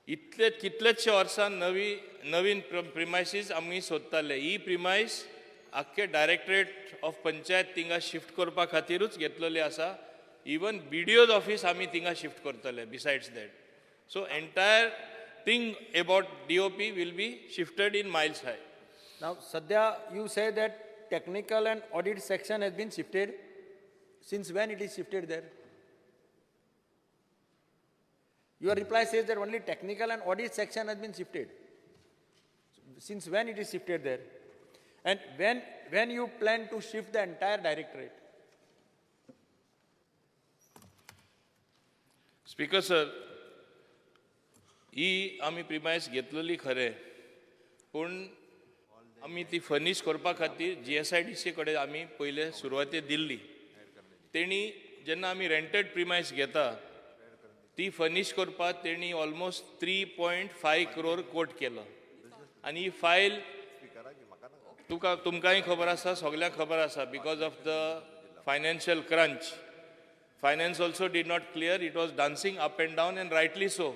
इतले कितलेचशे वर्सां नवी नवीन प्रिमायसीस आमी सोदताले. ही प्रिमायस आख्खे डायरेक्टरेट ऑफ पंचायत थिंगा शिफ्ट करपा खातीरूच घेतलेली आसा. इवन BDO's office आमी थिंगा शिफ्ट करतले besides that. So entire thing about DOP will be shifted in Miles High. Now सद्या you say that technical and audit section has been shifted. Since when it is shifted there? Your reply says that only technical and audit section has been shifted. Since when it is shifted there? And when you plan to shift the entire directorate? Speaker sir, ही आमी प्रिमायस घेतलेली खरें, पूण आमी ती फर्नीश करपा खातीर GSIDC कडेन आमी पयले सुरवाते दिल्ली. तेणी जेन्ना आमी रेंटेड प्रिमायस घेता ती फर्नीश करपाक तेणी ऑलमोस्ट 3.5 करोड कोट केलो. आनी ही फायल तुका तुमकांय खबर आसा, सगल्यांक खबर आसा, because of the financial crunch, finance also did not clear, it was dancing up and down and rightly so.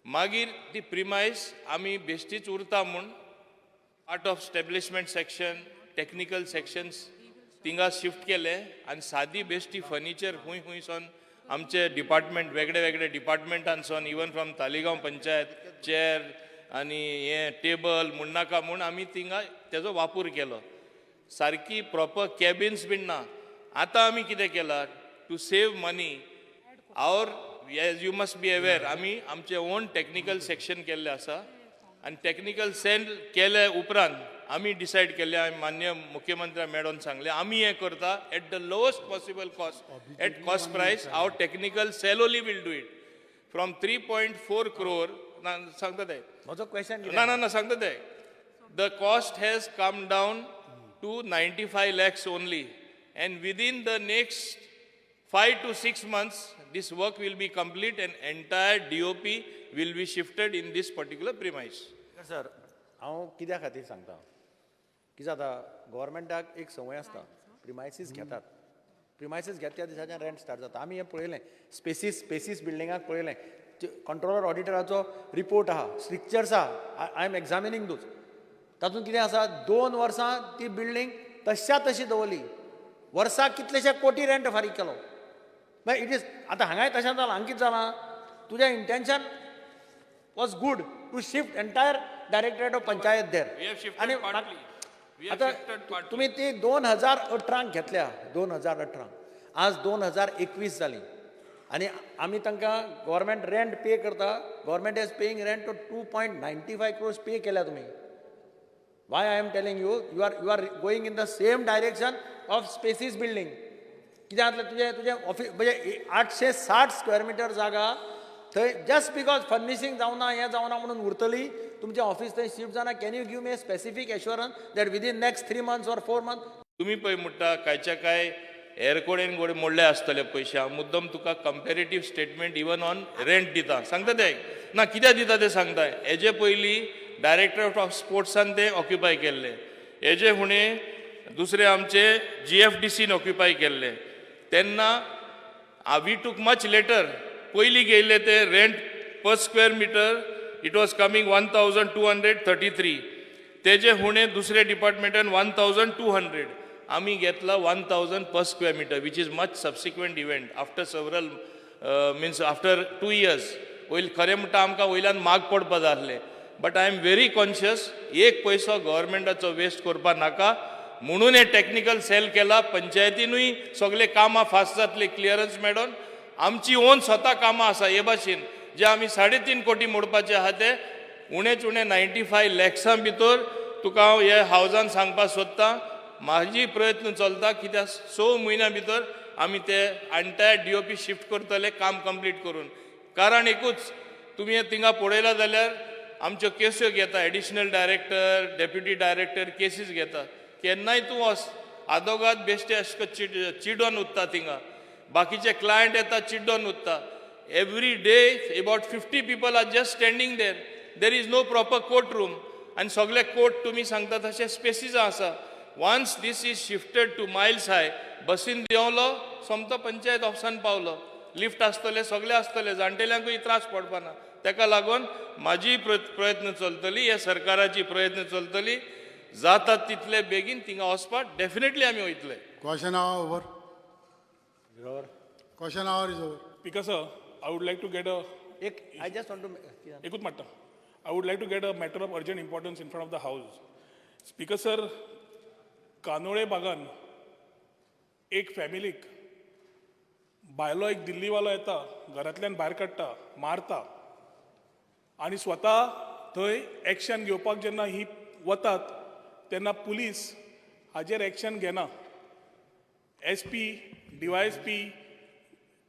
मागीर ती प्रिमायस आमी बेश्टीच उरता म्हूण part of establishment section, technical sections थिंगा शिफ्ट केले, आनी सादी बेश्टी फर्निचर खूंय खूंयसान आमचे डिपार्टमेंट वेगळे वेगळे डिपार्टमेंटांसून, even from Taleigao panchayat chair आनी हें टेबल म्हूण नाका म्हूण आमी थिंगा तेजो वापर केलो. सारकी प्रॉपर कॅबिन्स बीन ना. आतां आमी कितें केलां, to save money, our as you must be aware, आमी आमचे ओन टॅक्निकल सेक्शन केल्लें आसा. आनी टॅक्निकल सेल केले उपरांत आमी डिसायड केल्लें, आमी मान्य मुख्यमंत्र्या मेळोन सांगलें आमी हें करता at the lowest possible cost, at cost price. Our technical cell only will do it from 3.4 crore. ना सांगता ते म्हजो क्वेश्चन ना ना ना सांगता ते the cost has come down to 95 lakhs only and within the next 5 to 6 months this work will be complete and entire DOP will be shifted in this particular premise. Sir, हांव कित्या खातीर सांगता, कितें जाता, गव्हर्मेंटाक एक संवय आसता, प्रिमायसीस घेतात, प्रिमायसीस घेत त्या दिसाच्यान रेंट स्टार्ट जाता. आमी हें पळयलें, स्पेसीस बिल्डिंगाक पळयलें, कंट्रोलर ऑडिटराचो रिपोर्ट आहा, स्ट्रिक्चर्स आहा, I am examining those. तातूंत कितें आसा, 2 वर्सां ती बिल्डींग तश्या तशी दवरली, वर्साक कितलेशे कोटी रेंट फारीक केलो. मागीर it is आतां हांगाय तशें जालां. हांगा कितें जालां, तुजें intention was good to shift entire directorate of panchayat there. आनी आतां तुमी ती 2018 घेतल्या, 2018, आज 2021 जाली आनी आमी तांकां गव्हर्मेंट रेंट पे करता. Government is paying rent to 2.95 crores pay केल्या तुमी. Why I am telling you, you are going in the same direction of Spaces building. कितें जातलें तुजें, तुजें ऑफिस म्हणजे 860 स्क्वेअर मिटर जागा थंय जस्ट because furnishing जावना, हें जावना म्हणून उरतली, तुमचें ऑफिस थंय शिफ्ट जावना. Can you give me a specific assurance that within next 3 months or 4 months? तुमी पळय म्हणटा कांयच्या काय हेर कडेन गोडे मोडले आसतले पयशे. हांव मुद्दम तुका comparative statement even on rent दिता, सांगता ते ना कित्याक दिता तें सांगता. हेजे पयलीं डायरेक्टर ऑफ स्पोर्ट्सान ते ऑक्युपाय केल्ले, हेजे फुडें दुसरे आमचे GFDCन ऑक्युपाय केल्ले. तेन्ना we took much later. पयलीं घेयल्ले ते rent per square metre it was coming 1233, तेजे फुडें दुसरे डिपार्टमेंटान 1200, आमी घेतला 1000 per square metre, which is much subsequent event after several means after 2 years. वयल खरें म्हणटा आमकां वयल्यान माग पडपा जाय आसलें, but I am very conscious, एक पयसो गव्हर्मेंटाचो वेस्ट करपा नाका म्हणून हें टॅक्निकल सेल केला. पंचायतीनूय सगळे कामां फास्ट जातली, क्लियरन्स मेळोन आमची ओन स्वता कामां आसा. हे भाशेन जे आमी 3.5 कोटी मोडपाचे आहा ते उणेच उणें 95 लॅक्सां भितर तुका हांव हे हावजान सांगपाक सोदतां. म्हाजी प्रयत्न चलता कित्याक 6 म्हयन्या भितर आमी ते एन्टायर DOP shift करतले काम कंप्लीट करून. कारण एकूच, तुमी थिंगा पळयला जाल्यार आमच्यो केस्यो घेता, additional director, deputy director cases घेता. केन्नाय तूं वच, आदोगाद बेश्टे अशें चिडोन उत्ता थिंगा, बाकीचे क्लायंट येता चिड्डोन उत्ता. Every day about 50 people are just standing there. There is no proper court room आनी सगळे कोर्ट तुमी सांगता तशे स्पेसीसां आसा. Once this is shifted to miles high, बसीन देंवलो सोमतो पंचायत ऑफिसान पावलो, लिफ्ट आसतले, सगळे आसतले, जाणटेल्यांकूय त्रास पडपाना. ताका लागून म्हाजी प्रयत्न चलतली, हे सरकाराची प्रयत्न चलतली, जाता तितले बेगीन थिंगा वचपाक डेफिनेटली आमी वयतले. Question hour over. Question hour is over. Speaker sir, I would like to get a I just want to एकूच माट्टा. I would like to get a matter of urgent importance in front of the house. Speaker sir, Candolim बागान एक फॅमिलीक बायलो एक दिल्लीवालो येता, घरांतल्यान भायर काडटा, मारता आनी स्वता थंय एक्शन घेवपाक जेन्ना ही वतात तेन्ना पुलीस हाजेर एक्शन घेना. SP, DySP,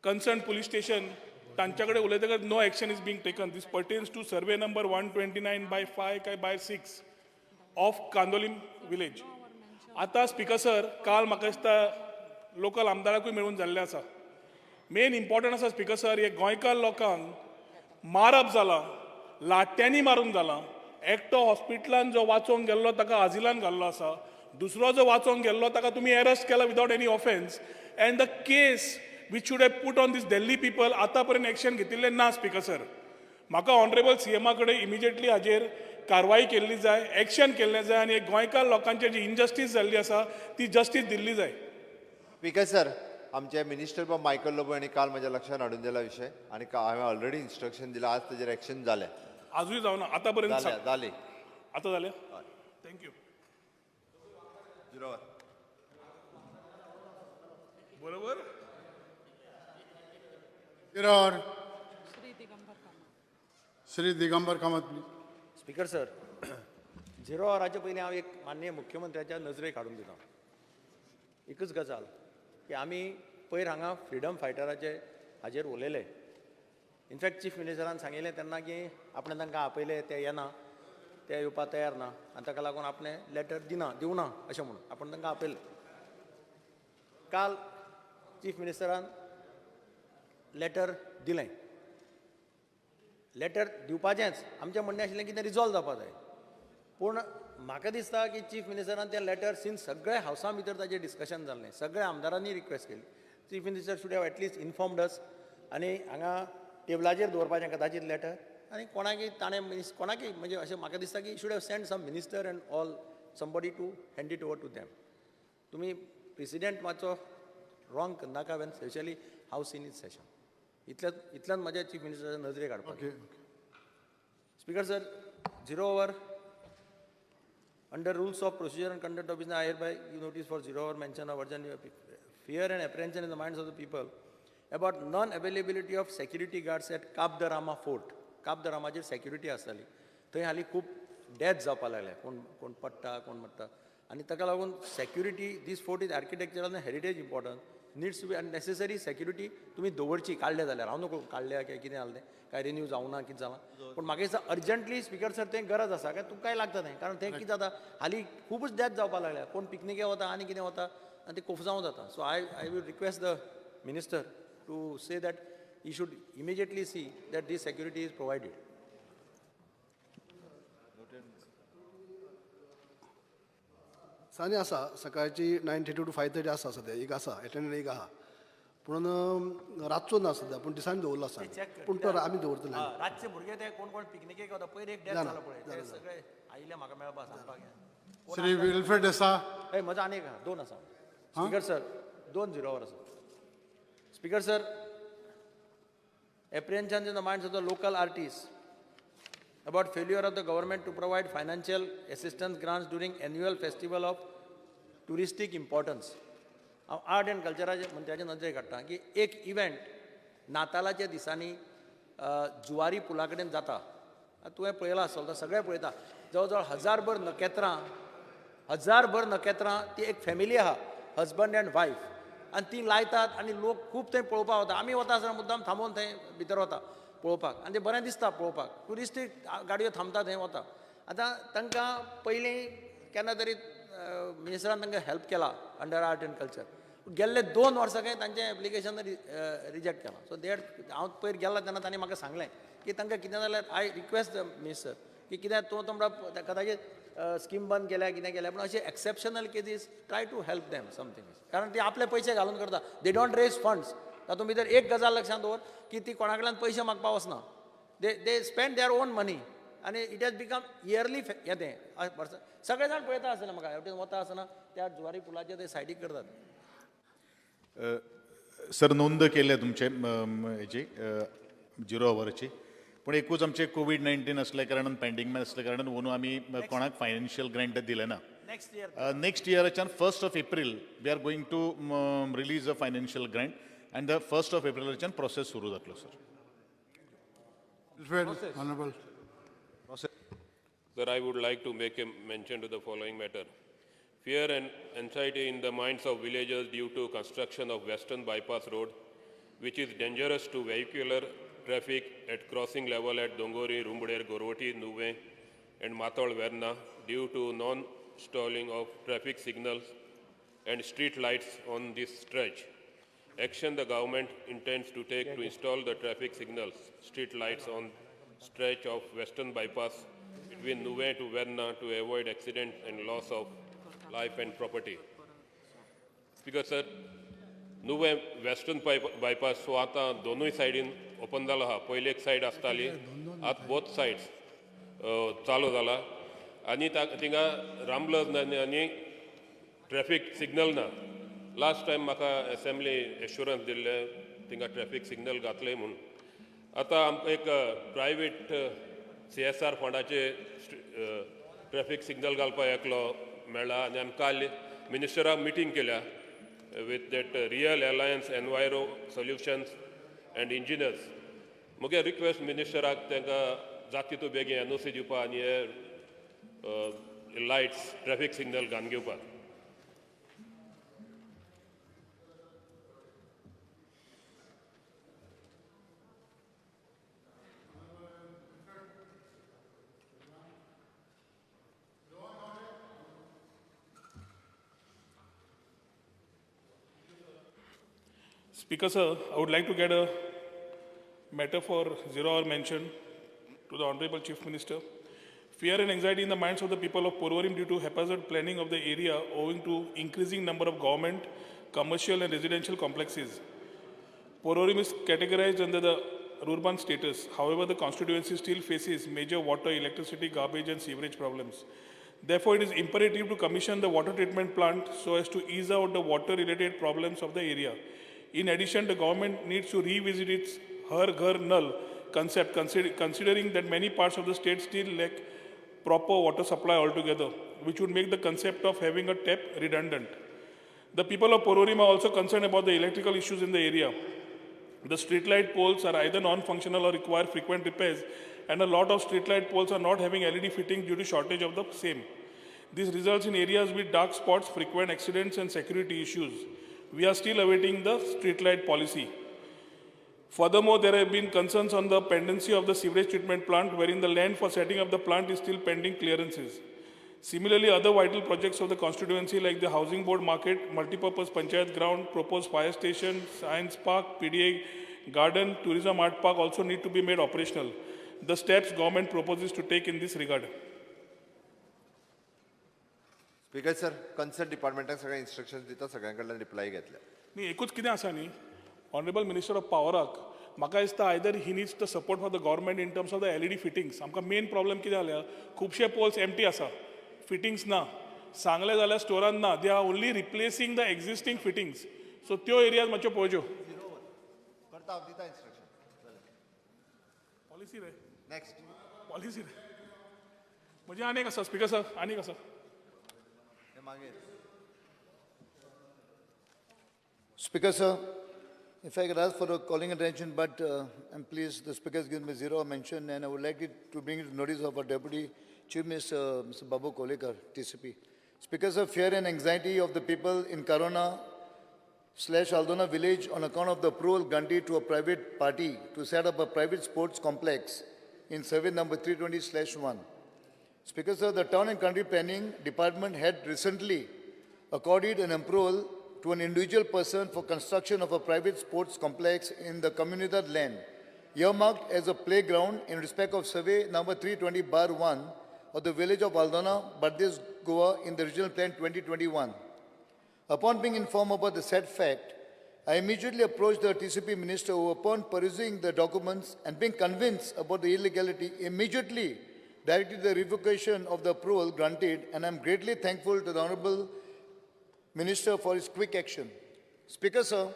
concern police station तांच्या कडेन उलयतकच no action is being taken. This pertains to survey number 129/5 काय /6 ऑफ कांदोलीम विलेज. आतां स्पीकर सर, काल म्हाका दिसता लोकल आमदाराकूय मेळून जाल्लें आसा. मेन इम्पॉर्टंट आसा स्पीकर सर, हे गोंयकार लोकांक मारप जालां, लाट्यांनी मारून जालां. एकटो हॉस्पिटलान जो वाचोवंक गेल्लो ताका आजिलान घाल्लो आसा, दुसरो जो वाचोवंक गेल्लो ताका तुमी एरेस्ट केला without any offence. And the case which should have put on this Delhi people आतां पर्यंत एक्शन घेतिल्लें ना. स्पीकर सर, म्हाका ऑनरेबल सीएमा कडेन इमिजिएटली हाजेर कारवाई केल्ली जाय, एक्शन केल्लें जाय आनी गोंयकार लोकांचेर जी इनजस्टीस जाल्ली आसा ती जस्टीस दिल्ली जाय. स्पीकर सर, आमचे मिनिस्टर बाब मायकल लोबो हांणी काल म्हज्या लक्षात हाडून दिला विशय आनी हांवें ऑलरेडी इन्स्ट्रक्शन दिलां, आज ताजेर एक्शन जालें. आजूय जावना आतां पर्यंत जालें, आतां जालें. Thank you. बरोबर. Shri Digambar Kamat, please. Speaker sir, zero आवराच्या पयलीं हांव एक माननीय मुख्यमंत्र्याच्या नजरेक हाडून दिता एकच गजाल की आमी पयर हांगा फ्रिडम फायटराचे हाजेर उलयले. इनफॅक्ट चीफ मिनिस्टरान सांगिल्लें तेन्ना की आपणें तांकां आपयले, ते येना, ते येवपाक तयार ना आनी ताका लागून आपणें लेटर दिना, दिवना अशें म्हणून आपण तांकां आपयलें. काल चीफ मिनिस्टरान लेटर दिलें. लेटर दिवपाचेंच आमचें म्हणणें आशिल्लें की तें रिजॉल्व जावपा जाय, पूण म्हाका दिसता की चीफ मिनिस्टरान तें लेटर सिन्स सगळ्या हावसा भितर ताजें डिस्कशन जाल्लें, सगळ्या आमदारांनी रिक्वेस्ट केली. Chief minister should have at least informed us आनी हांगा टेबलाचेर दवरपाचें कदाचीत लेटर आनी कोणाकय ताणें कोणाकय म्हणजे अशें म्हाका दिसता की should have send some minister and all somebody to hand it over to them. तुमी प्रेसिडेंट मातसो रॉंग करनाका when specially house in it session. इतल्यान म्हज्या चीफ मिनिस्टराच्या नजरेक हाडपाक. Speaker sir, zero hour under rules of procedure and conduct of business, I hereby give notice for 0 hour mention of urgent fear and apprehension in the minds of the people about non-availability of security guards at Cabo de Rama Fort. Cabo de Ramaचेर security आसताली, थंय हालीं खूब death जावपाक लागल्या, कोण कोण पडटा, कोण मरता आनी ताका लागून security, this fort is architectural and heritage important, needs to be and necessary security तुमी दवरची. काडले जाल्यार हांव नको काडल्या काय कितें जालें तें, काय रिन्यू जावना कितें जालां, पूण म्हाका दिसता अर्जंटली स्पीकर सर तें गरज आसा, काय तुमकांय लागता तें, कारण तें कितें जाता हालीं खुबूच डेथ जावपाक लागल्या, कोण पिकनिके वता आनी कितें वता आनी तें कोफजांव जाता. So I will request the minister to say that he should immediately see that this security is provided. सानी आसा सकाळची 9:30 to 5:30 आसा सद्या, एक आसा एटेंडंट एक आहा, पूण रातचो ना सद्या, पूण दिसांनी दवरलो आसा, पूण तो आमी दवरतले. रातचे भुरगे ते कोण कोण पिकनिकेक वता, पयर एक डेथ जालो पळय, ते सगळे आयिल्ले म्हाका मेळपा सांगपाक. श्री विल्फ्रेड आसा. हय, म्हजो आनी एक आहा, दोन आसा स्पीकर सर, दोन झिरो वर आसा. Speaker sir, apprehension in the minds of the local artists about failure of the government to provide financial assistance grants during annual festival of touristic importance. हांव आर्ट एंड कल्चराचे मंत्र्याचे नदरेक हाडटा की एक event नातालाच्या दिसांनी जुवारी पुला कडेन जाता, तुवें पळयलां आसतलो, तो सगळे पळयता, जवळ जवळ हजारभर नखेत्रां, हजारभर नखेत्रां, ती एक फॅमिली आहा, हजबंड एंड वायफ, आनी ती लायतात आनी लोक खूब थंय पळोवपाक वता. आमी वता आसतना मुद्दाम थांबोवन थंय भितर वता पळोवपाक आनी तें बरें दिसता पळोवपाक, ट्युरिस्टीक गाडयो थांबता थंय वता. आतां तांकां पयलीं केन्ना तरी मिनिस्टरान तांकां हेल्प केला अंडर आर्ट एंड कल्चर, गेल्ले 2 वर्सां काय तांचें एप्लिकेशन रिजेक्ट केलां. सो देड हांव पयर गेला तेन्ना तांणी म्हाका सांगलें की तांकां कितें जाल्यार I request the minister की कितें तूं तुमकां कदाचीत स्कीम बंद केल्या कितें केल्या, पूण अशें exceptional cases try to help them something, कारण ती आपले पयशे घालून करता, they don't raise funds. तातूंत भितर एक गजाल लक्षांत दवर की ती कोणा कडल्यान पयशे मागपाक वचना, they spend their own money आनी it has become yearly हें तें वर्सा सगळे जाण पळयता आसतले म्हाका हेवटेन वता आसतना त्या जुवारी पुलाचे ते सायडीक करतात. सर, नोंद केल्या तुमचे हेची झिरो आवराची, पूण एकूच आमचे कोवीड-19 असल्या कारणान पॅन्डेमीक असल्या कारणान अंदू आमी कोणाक फायनान्शियल ग्रँट दिलें ना. नेक्स्ट इयराच्यान 1st of April we are going to release a financial grant and the 1st of एप्रिलाच्यान process सुरू जातलो sir. Sir, I would like to make a mention to the following matter. Fear and anxiety in the minds of villagers due to construction of Western Bypass Road, which is dangerous to vehicular traffic at crossing level at Dongori, Rumbuder, Gorvati, Nuve, and Matol Verna due to non-stalling of traffic signals and street lights on this stretch. Action the government intends to take to install the traffic signals, street lights on stretch of Western Bypass between Nuve to Verna to avoid accidents and loss of life and property. Speaker sir, Nuvem Western Bypass so आतां दोनूय सायडीन open जालो आहा. पयली एक side आसताली, आतां both sides चालू जाला आनी थिंगा रामलज ना आनी ट्रॅफीक सिग्नल ना. लास्ट टायम म्हाका एसेंब्ली एश्युरन्स दिल्लें थिंगा ट्रॅफीक सिग्नल घातले म्हूण. आतां आमकां एक प्रायवेट CSR फंडाचे ट्रॅफीक सिग्नल घालपाक एकलो मेळ्ळा आनी आमी काल मिनिस्टराक मिटींग केल्या with that Real Alliance Enviro Solutions and Engineers. मुगे रिक्वेस्ट मिनिस्टराक तांकां जाता तितू बेगीन एनओसी दिवपा आनी हे लायट्स ट्रॅफिक सिग्नल घालून घेवपाक. Speaker sir, I would like to get a matter for 0 hour mention to the Honorable Chief Minister. Fear and anxiety in the minds of the people of Porvorim due to haphazard planning of the area owing to increasing number of government, commercial and residential complexes. Porvorim is categorized under the urban status. However, the constituency still faces major water, electricity, garbage and sewerage problems. Therefore, it is imperative to commission the water treatment plant so as to ease out the water-related problems of the area. In addition, the government needs to revisit its Har Ghar Nal concept, considering that many parts of the state still lack proper water supply altogether, which would make the concept of having a tap redundant. The people of Porvorim are also concerned about the electrical issues in the area. The streetlight poles are either non-functional or require frequent repairs, and a lot of streetlight poles are not having LED fittings due to shortage of the same. This results in areas with dark spots, frequent accidents and security issues. We are still awaiting the streetlight policy. Furthermore, there have been concerns on the pendency of the sewerage treatment plant, wherein the land for setting up the plant is still pending clearances. Similarly, other vital projects of the constituency like the Housing Board Market, Multipurpose Panchayat Ground, proposed fire station, Science Park, PDA Garden, Tourism Art Park also need to be made operational. The steps government proposes to take in this regard. Speaker sir, concern डिपार्टमेंटाक सगळे instructions दिता, सगळ्यां कडल्यान reply घेतले. न्ही, एकूच कितें आसा न्ही, ऑनरेबल मिनिस्टर ऑफ पावराक म्हाका दिसता either he needs the support for the government in terms of the LED fittings. आमकां मेन प्रॉब्लम कितें जाल्या, खुबशे पोल्स एम्प्टी आसा, फिटिंग्स ना, सांगलें जाल्यार स्टोरान ना, they are only replacing the existing fittings. So त्यो एरियाज मातश्यो पळोवच्यो. करता हांव, दिता इन्स्ट्रक्शन. पॉलिसी रे, नेक्स्ट पॉलिसी रे म्हजें आनीक आसा स्पीकर सर, आनीक आसा. Speaker sir, if I could ask for a calling attention, but I'm pleased the speaker has given me 0 mention, and I would like it to bring it to notice of our Deputy Chief Minister, Mr. Babu Kolekar, TCP. Speaker sir, fear and anxiety of the people in Karona / Aldona village on account of the approval granted to a private party to set up a private sports complex in survey number 320/1. Speaker sir, the Town and Country Planning Department had recently accorded an approval to an individual person for construction of a private sports complex in the Comunidad land, earmarked as a playground in respect of survey number 320/1 of the village of Aldona, Bardez, Goa in the regional plan 2021. Upon being informed about the said fact, I immediately approached the TCP minister, who, upon perusing the documents and being convinced about the illegality, immediately directed the revocation of the approval granted, and I am greatly thankful to the Honorable Minister for his quick action. Speaker sir,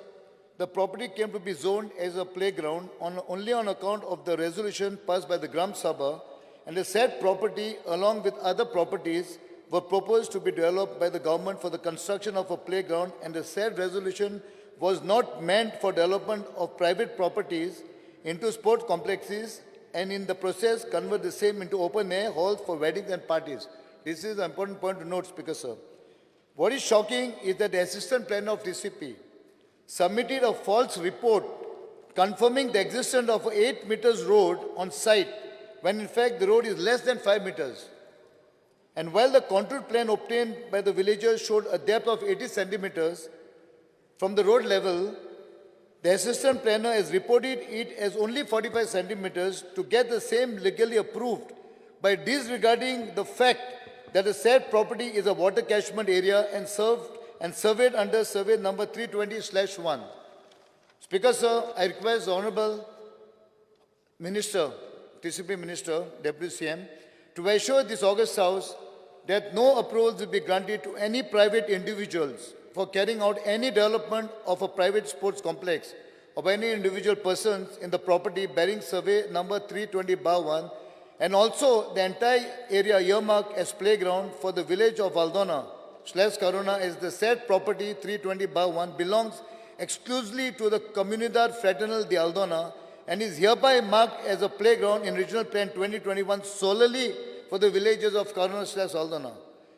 the property came to be zoned as a playground only on account of the resolution passed by the Gram Sabha, and the said property, along with other properties, were proposed to be developed by the government for the construction of a playground, and the said resolution was not meant for development of private properties into sport complexes, and in the process convert the same into open air halls for weddings and parties. This is an important point to note, Speaker sir. What is shocking is that the assistant planner of TCP submitted a false report confirming the existence of an 8 meters road on site, when in fact the road is less than 5 meters. And while the contour plan obtained by the villagers showed a depth of 80 centimeters from the road level, the assistant planner has reported it as only 45 centimeters to get the same legally approved by disregarding the fact that the said property is a water catchment area and surveyed under survey number 320/1. Speaker sir, I request the Honorable Minister, TCP Minister, Deputy CM, to assure this august house that no approvals will be granted to any private individuals for carrying out any development of a private sports complex of any individual persons in the property bearing survey number 320/1, and also the entire area earmarked as playground for the village of Aldona /Karona, as the said property 320/1 belongs exclusively to the Comunidad Fraternal de Aldona and is hereby marked as a playground in Regional Plan 2021 solely for the villagers of Candolim/Aldona.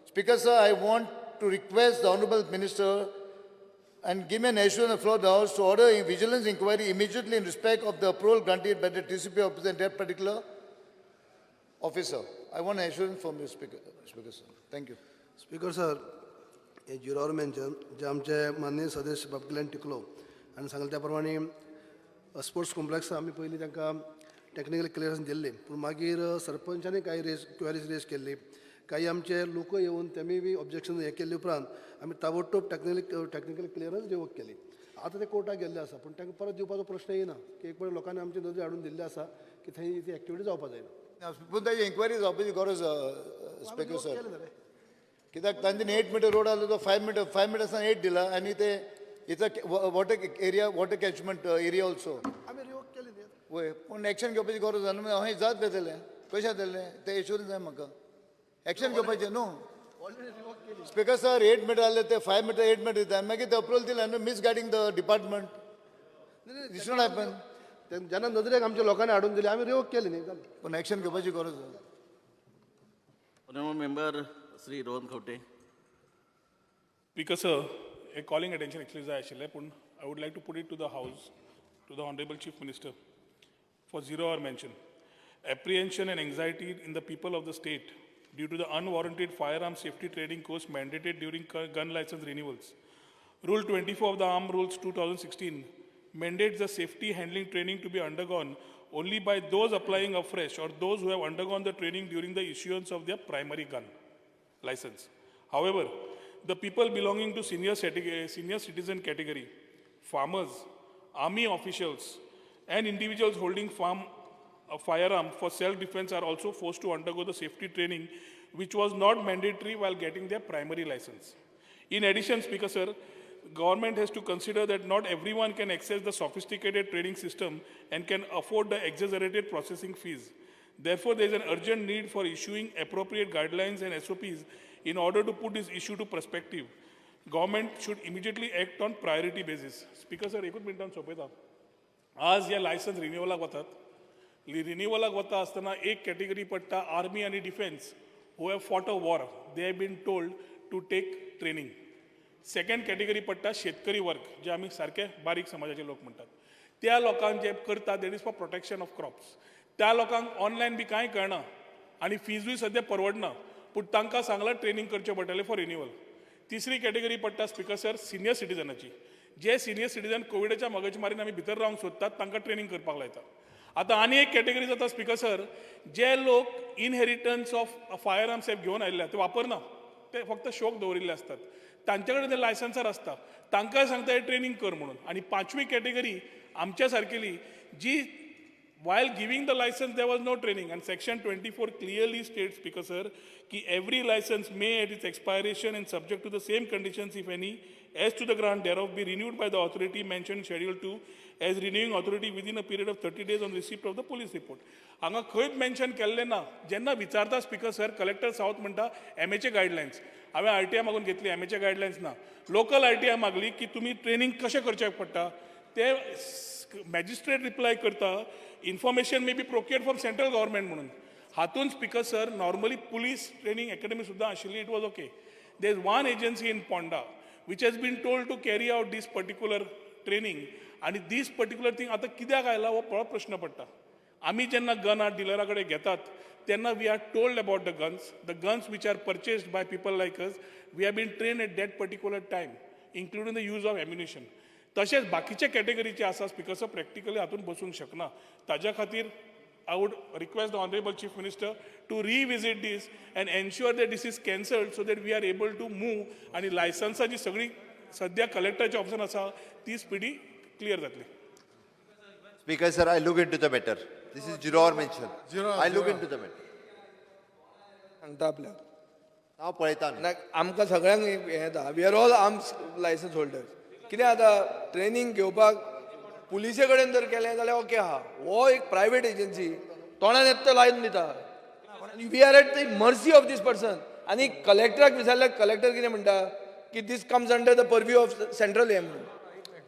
Speaker, sir, I want to request the Honorable Minister and give me an assurance on the floor of the House to order a vigilance inquiry immediately in respect of the approval granted by the TCP officer and that particular officer. I want an assurance from you, Speaker, sir. Thank you. Speaker, sir, हे zero our mention जे आमचे माननीय सदस्य बाब Glenn टिकलो आनी सांगले त्या प्रमाणे स्पोर्ट्स कॉम्प्लेक्स आमी पयलीं तांकां टॅक्निकल क्लियरन्स दिल्ली, पूण मागीर सरपंचांनी कांय क्वेरीज रेज केल्ली, काही आमचे लोक येवन तेमी बी ऑब्जेक्शन हें केल्ले उपरांत आमी ताबडतोब टॅक्निकल क्लियरन्स रिवोक केली. आतां ते कोर्टाक गेल्ले आसा, पूण तांकां परत दिवपाचो प्रश्न येना की एक पळय लोकांनी आमची नदर हाडून दिल्ली आसा की थंय ती एक्टिविटी जावपा जायना. पूण ताजी इन्क्वायरी जावपाची गरज स्पीकर सर, कित्याक तांच्यानी 8 मिटर रोड आसलो तो 5 मिटर 5 मिटर्सान 8 दिला आनी ते it's a water area, water catchment area also. आमी रिवोक केली न्ही. वय, पूण एक्शन घेवपाची गरज आसा न्हू. हांवें जात घेतलें कशें जातलें तें एश्युरन्स जाय म्हाका, एक्शन घेवपाचें न्हू. स्पीकर सर, 8 मिटर आसले ते 5 मिटर 8 मिटर दिता आनी मागीर ते अप्रुवल दिलें न्हू, misguiding the department. This not happen. जेन्ना नदरेक आमच्या लोकांनी हाडून दिली आमी रिवोक केली न्ही, पूण एक्शन घेवपाची गरज आसा. Honourable member Shri Rohan Khaunte. Speaker sir, a calling attention actually जाय आशिल्लें, पूण I would like to put it to the house, to the honourable chief minister for zero hour mention. Apprehension and anxiety in the people of the state due to the unwarranted firearm safety training course mandated during gun license renewals. Rule 24 of the Arm Rules 2016 mandates the safety handling training to be undergone only by those applying afresh or those who have undergone the training during the issuance of their primary gun license. However, the people belonging to senior citizen category, farmers, army officials, and individuals holding a firearm for self-defense are also forced to undergo the safety training, which was not mandatory while getting their primary license. In addition, Speaker sir, government has to consider that not everyone can access the sophisticated training system and can afford the exaggerated processing fees. Therefore, there is an urgent need for issuing appropriate guidelines and SOPs in order to put this issue to perspective. Government should immediately act on priority basis. Speaker sir, एकूच मिनटान सोंपयता. आज ह्या licence रिन्युअलाक वतात, रिन्युअलाक वता आसतना एक category पडटा आर्मी आनी defence who have fought a war, they have been told to take training. Second category पडटा शेतकरी वर्ग, जे आमी सारके बारीक समाजाचे लोक म्हणटात, त्या लोकांक जे करता that is for protection of crops. त्या लोकांक ऑनलायन बी कांय कळना आनी फिजूय सद्या परवडना, पूण तांकां सांगलां ट्रेनींग करचें पडटलें फॉर रिन्युअल. तिसरी कॅटेगरी पडटा स्पीकर सर सिनियर सिटीजनाची, जे सिनियर सिटीजन कोविडाच्या मगजमारीन आमी भितर रावंक सोदतात तांकां ट्रेनींग करपाक लायता. आतां आनी एक कॅटेगरी जाता स्पीकर सर, जे लोक इनहेरिटन्स ऑफ फायर आर्म्स घेवन आयिल्ले ते वापरना, ते फक्त शोक दवरिल्ले आसतात, तांचे कडेन ते लायसन्सार आसता, तांकां सांगता हे ट्रेनींग कर म्हणून. आनी पांचवी कॅटेगरी आमच्या सारकेली जी while giving the license there was no training, and section 24 clearly states, Speaker sir, ki every license may at its expiration and subject to the same conditions if any as to the grant thereof be renewed by the authority mentioned in schedule 2 as renewing authority within a period of 30 days on receipt of the police report. हांगा खंयच mention केल्लें ना. जेन्ना विचारता speaker sir, collector south म्हणटा MHA guidelines. हांवें RTI मागून घेतली, MHA guidelines ना. लोकल RTI मागली की तुमी ट्रेनींग कशें करचें पडटा, ते मॅजिस्ट्रेट रिप्लाय करता information may be procured from central government म्हणून. हातून speaker sir normally police training academy सुद्दां आशिल्ली, it was okay. There is one agency in Ponda which has been told to carry out this particular training, आनी this particular thing आतां कित्याक आयला हो परत प्रश्न पडटा. आमी जेन्ना गन डिलरा कडेन घेतात तेन्ना we are told about the guns, the guns which are purchased by people like us, we have been train at that particular time including the use of ammunition. तशेंच बाकीचे कॅटेगरीचे आसा स्पीकर सर प्रॅक्टिकली हातून बसूंक शकना. ताज्या खातीर I would request the honourable chief minister to revisit this and ensure that this is cancelled so that we are able to move आनी लायसन्साची सगळी सद्या कलेक्टराच्या ऑफिसान आसा ती स्पिडी क्लियर जातली. Speaker sir, I look into the matter. This is zero hour mention. I look into the matter. सांगता आपल्याक हांव पळयता ना, आमकां सगळ्यांक हें येता, we are all arms licence holders. कितें आतां ट्रेनींग घेवपाक पुलिसे कडेन जर केलें जाल्यार ओके आहा, हो एक प्रायवेट एजन्सी तोंडान येता तो लायन दिता. We are at the mercy of this person. आनी कलेक्टराक विचारल्यार कलेक्टर कितें म्हणटा की this comes under the purview of central हें म्हणून.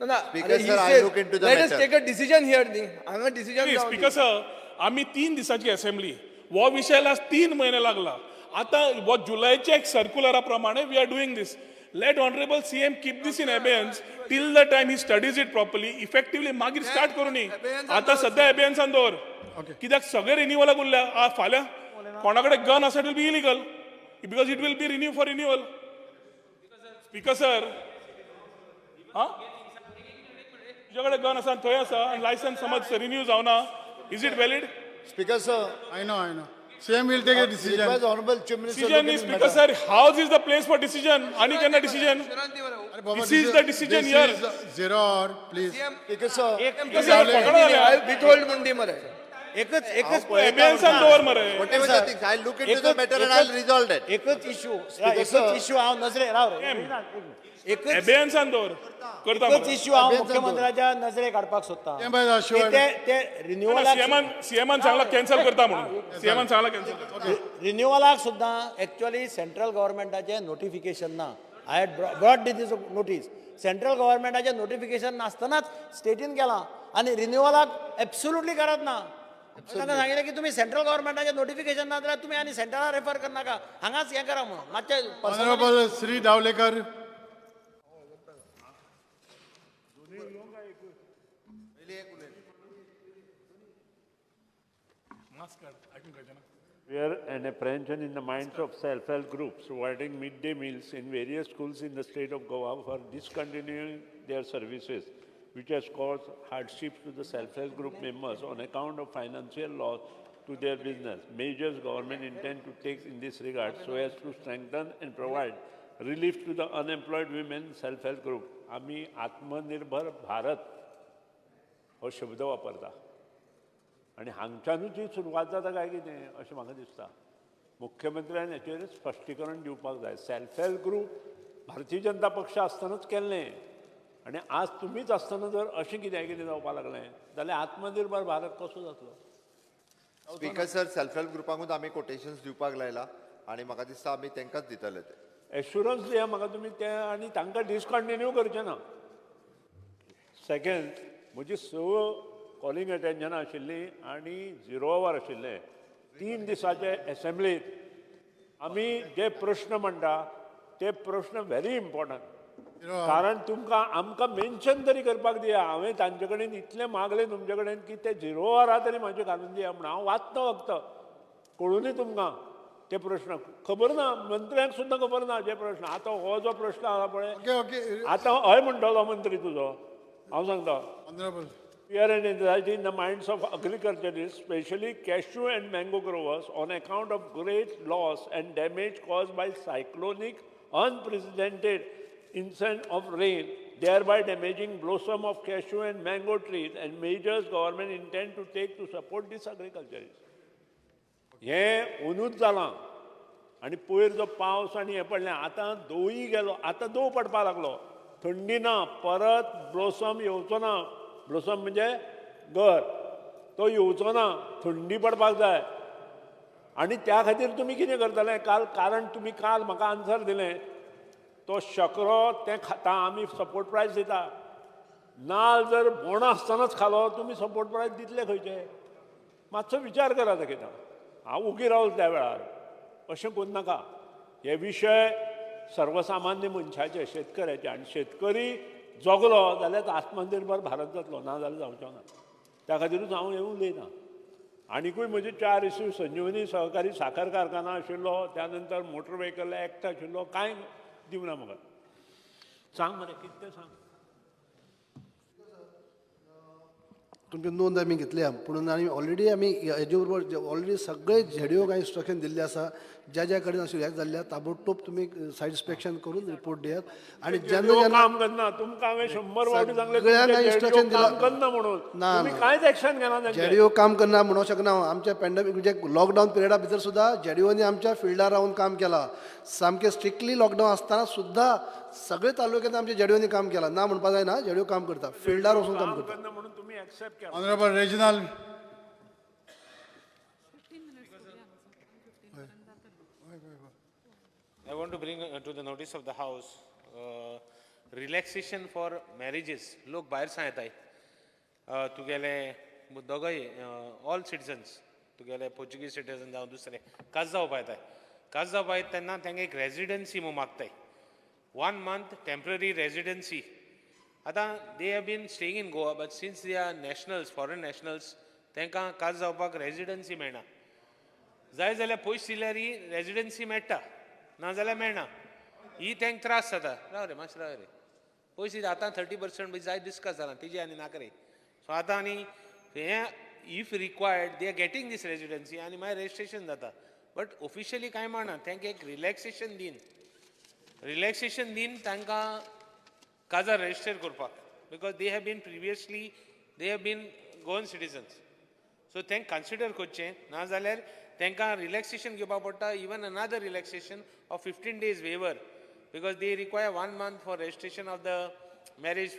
ना Speaker sir, I'll look into the let us matter. Take a decision here न्ही हांगा डिसिजन. स्पीकर सर, आमी 3 दिसाची असेंब्ली, हो विशय लास्ट 3 महिने लागला. आतां हो जुलयच्या एक सर्क्युलरा प्रमाणे we are doing this. Let honourable CM keep this in abeyance till the time he studies it properly effectively. मागीर स्टार्ट करूं. आतां सद्या एबेयन्सान दवर, कित्याक सगळे रिन्युअलाक उरल्या. फाल्यां कोणा कडेन गन आसा, it will be illegal because it will be renew for renewal. Speaker sir, हा तुज्या कडेन गन आसा, थंय आसा आनी लायसन्स समज रिन्यू जावना, is it valid? Speaker sir, I know, I know. CM will take a decision. Request Honorable Chief Minister. Decision is, Speaker sir, house is the place for decision. Ani kenna decision? This is the decision here. Zero hour, please. Speaker sir, withhold mundi mare. एकच एकच एबेयन्सान दवर मरे. Whatever the things, I'll look into the matter and I'll resolve it. एकच issue, एकच issue हांव नजरे राव रे, एकच एबेयन्सान दवर करता. एकच इश्यू हांव मुख्यमंत्र्याच्या नजरेक हाडपाक सोदता. ते रिन्युअलाक सीएमान सांगला कॅन्सल करता म्हणून. सीएमान सांगला कॅन्सल करता. रिन्युअलाक सुद्दां एक्च्युअली सेंट्रल गव्हर्मेंटाचें नोटिफिकेशन ना. I had brought this notice. Central गव्हर्मेंटाचें notification नासतनाच स्टेटीन केलां आनी रिन्युअलाक एब्सोल्युटली गरज ना. तांकां सांगिल्लें की तुमी सेंट्रल गव्हर्मेंटाचें नोटिफिकेशन ना जाल्यार तुमी आनी सेंट्रला रेफर करनाका, हांगाच हें करा म्हणून. मातशें honourable Shri Davlekar. Fear and apprehension in the minds of self-help groups providing midday meals in various schools in the state of Goa for discontinuing their services, which has caused hardships to the self-help group members on account of financial loss to their business. Measures government intend to take in this regard so as to strengthen and provide relief to the unemployed women self-help group. आमी आत्मनिर्भर भारत हो शब्द वापरता आनी हांगच्यानूच ही सुरवात जाता काय कितें अशें म्हाका दिसता. मुख्यमंत्र्यान हेचेर स्पश्टीकरण दिवपाक जाय. Self help group Bharatiya Janata पक्ष आसतनाच केल्लें आनी आज तुमीच आसतना जर अशें कितें कितें जावपाक लागलें जाल्यार आत्मनिर्भर भारत कसो जातलो? स्पीकर सर, सेल्फ हेल्प ग्रुपांकूच आमी कोटेशन्स दिवपाक लायला आनी म्हाका दिसता आमी तांकांच दितले ते. एश्युरन्स दिया म्हाका तुमी तें आनी तांकां डिसकंटिन्यू करचें ना. सेकंड, म्हजी 6 कॉलिंग अटेन्शनां आशिल्लीं आनी 0 our आशिल्लें. 3 दिसाचे एसेंब्लीत आमी जे प्रश्न म्हणटा ते प्रश्न व्हेरी इम्पॉर्टंट, कारण तुमकां आमकां मेन्शन तरी करपाक दिया. हांवें तांचे कडेन इतलें मागलें तुमचे कडेन की ते 0 वरां तरी म्हाजे घालून दिया म्हूण. हांव वाचता फक्त, कळुनी तुमकां ते प्रश्न खबर ना, मंत्र्यांक सुद्दां खबर ना जे प्रश्न. आतां हो जो प्रश्न आसा पळय, आतां हय म्हणटलो मंत्री तुजो, हांव सांगता. Fear and anxiety in the minds of agriculturists, especially cashew and mango growers, on account of great loss and damage caused by cyclonic unprecedented incessant of rain, thereby damaging blossom of cashew and mango trees, and measures government intend to take to support this agriculturists. हें ओनूच जालां आनी पयर जो पावस आनी हें पडलें, आतां दोवूय गेलो, आतां दोव पडपाक लागलो, थंडी ना, परत ब्लोसम येवचो ना. ब्लोसम म्हणजे गर, तो येवचो ना, थंडी पडपाक जाय. आनी त्या खातीर तुमी कितें करतले काल? कारण तुमी काल म्हाका आन्सर दिलें, तो शकरो तें खाता आमी सपोर्ट प्रायस दिता. नाल जर बोणो आसतनाच खालो तुमी सपोर्ट प्रायस दितले खंयचे? मातसो विचार करा दाखयता. हांव उगी रावलो त्या वेळार. अशें करूं नाका. हे विशय सर्वसामान्य मनशाचे, शेतकऱ्याचे, आनी शेतकरी जगलो जाल्यार आत्मनिर्भर भारत जातलो, ना जाल्यार जावचो ना. त्या खातीरूच हांव हें उलयना. आनिकूय म्हजे 4 इश्यू, संजीवनी सहकारी साखर कारखाना आशिल्लो, त्या नंतर मोटर व्हेकल एक्ट आशिल्लो, कांय दिवना म्हाका. सांग मरे कितें तें सांग. तुमची नोंद आमी घेतल्या, पूण आनी ऑलरेडी आमी हेजे बरोबर ऑलरेडी सगळे झेडिओ कांय इन्स्ट्रक्शन दिल्ले आसा, ज्या ज्या कडेन अशें हें जाल्लें ताबडतोब तुमी सायड इन्स्पेक्शन करून रिपोर्ट दियात. आनी जेन्ना जेन्ना काम करना तुमकां हांवें 100 फावटी सांगलें, सगळ्यांक इन्स्ट्रक्शन दिलां करना म्हणून, ना कांयच एक्शन घेना. झेडिओ काम करना म्हणूंक शकना. आमच्या पॅन्डेमीक म्हणजे लॉकडावन पिरियडा भितर सुद्दां झेडिओनी आमच्या फिल्डार रावन काम केलां. सामकें स्ट्रिक्टली लॉकडावन आसतना सुद्दां सगळे तालुक्यांत आमच्या झेडिओनी काम केलां. ना म्हणपाक जायना, झेडिओ काम करता, फिल्डार वचून काम करता. म्हणून तुमी एक्सेप्ट केला. Honorable Reginald. I want to bring to the notice of the House relaxation for marriages. लोक भायर सावन येताय तुगेले दोगय ऑल सिटिजन्स, तुगेले पोर्चुगीज सिटिजन जावं दुसरे काज जावपा येताय. काज जावपा येता तेन्ना तांकां एक रेजिडन्सी म्हूण मागताय, 1 month temporary residency. आतां they have been staying in Goa, but since they are nationals, foreign nationals, तांकां काज जावपाक रेजिडन्सी मेळना. जाय जाल्यार पयशे दिल्यार ही रेजिडन्सी मेळटा, ना जाल्यार मेळना. ही तांकां त्रास जाता. राव रे मातशें, राव रे. पयशे आतां 30% बी जाय डिस्कस जाला तेजी आनी नाका रे. सो आतां आनी हें if required they are getting this residency आनी मागीर रजिस्ट्रेशन जाता. बट ऑफिशियली कांय म्हणना, तांकां एक रिलॅक्सेशन दीन, रिलॅक्सेशन दीन तांकां काजार रजिस्टर करपाक, because they have been previously they have been Goan citizens. So तांकां कन्सिडर करचें, ना जाल्यार तांकां रिलॅक्सेशन घेवपाक पडटा. Even another relaxation of 15 days waiver, because they require 1 month for registration of the marriage.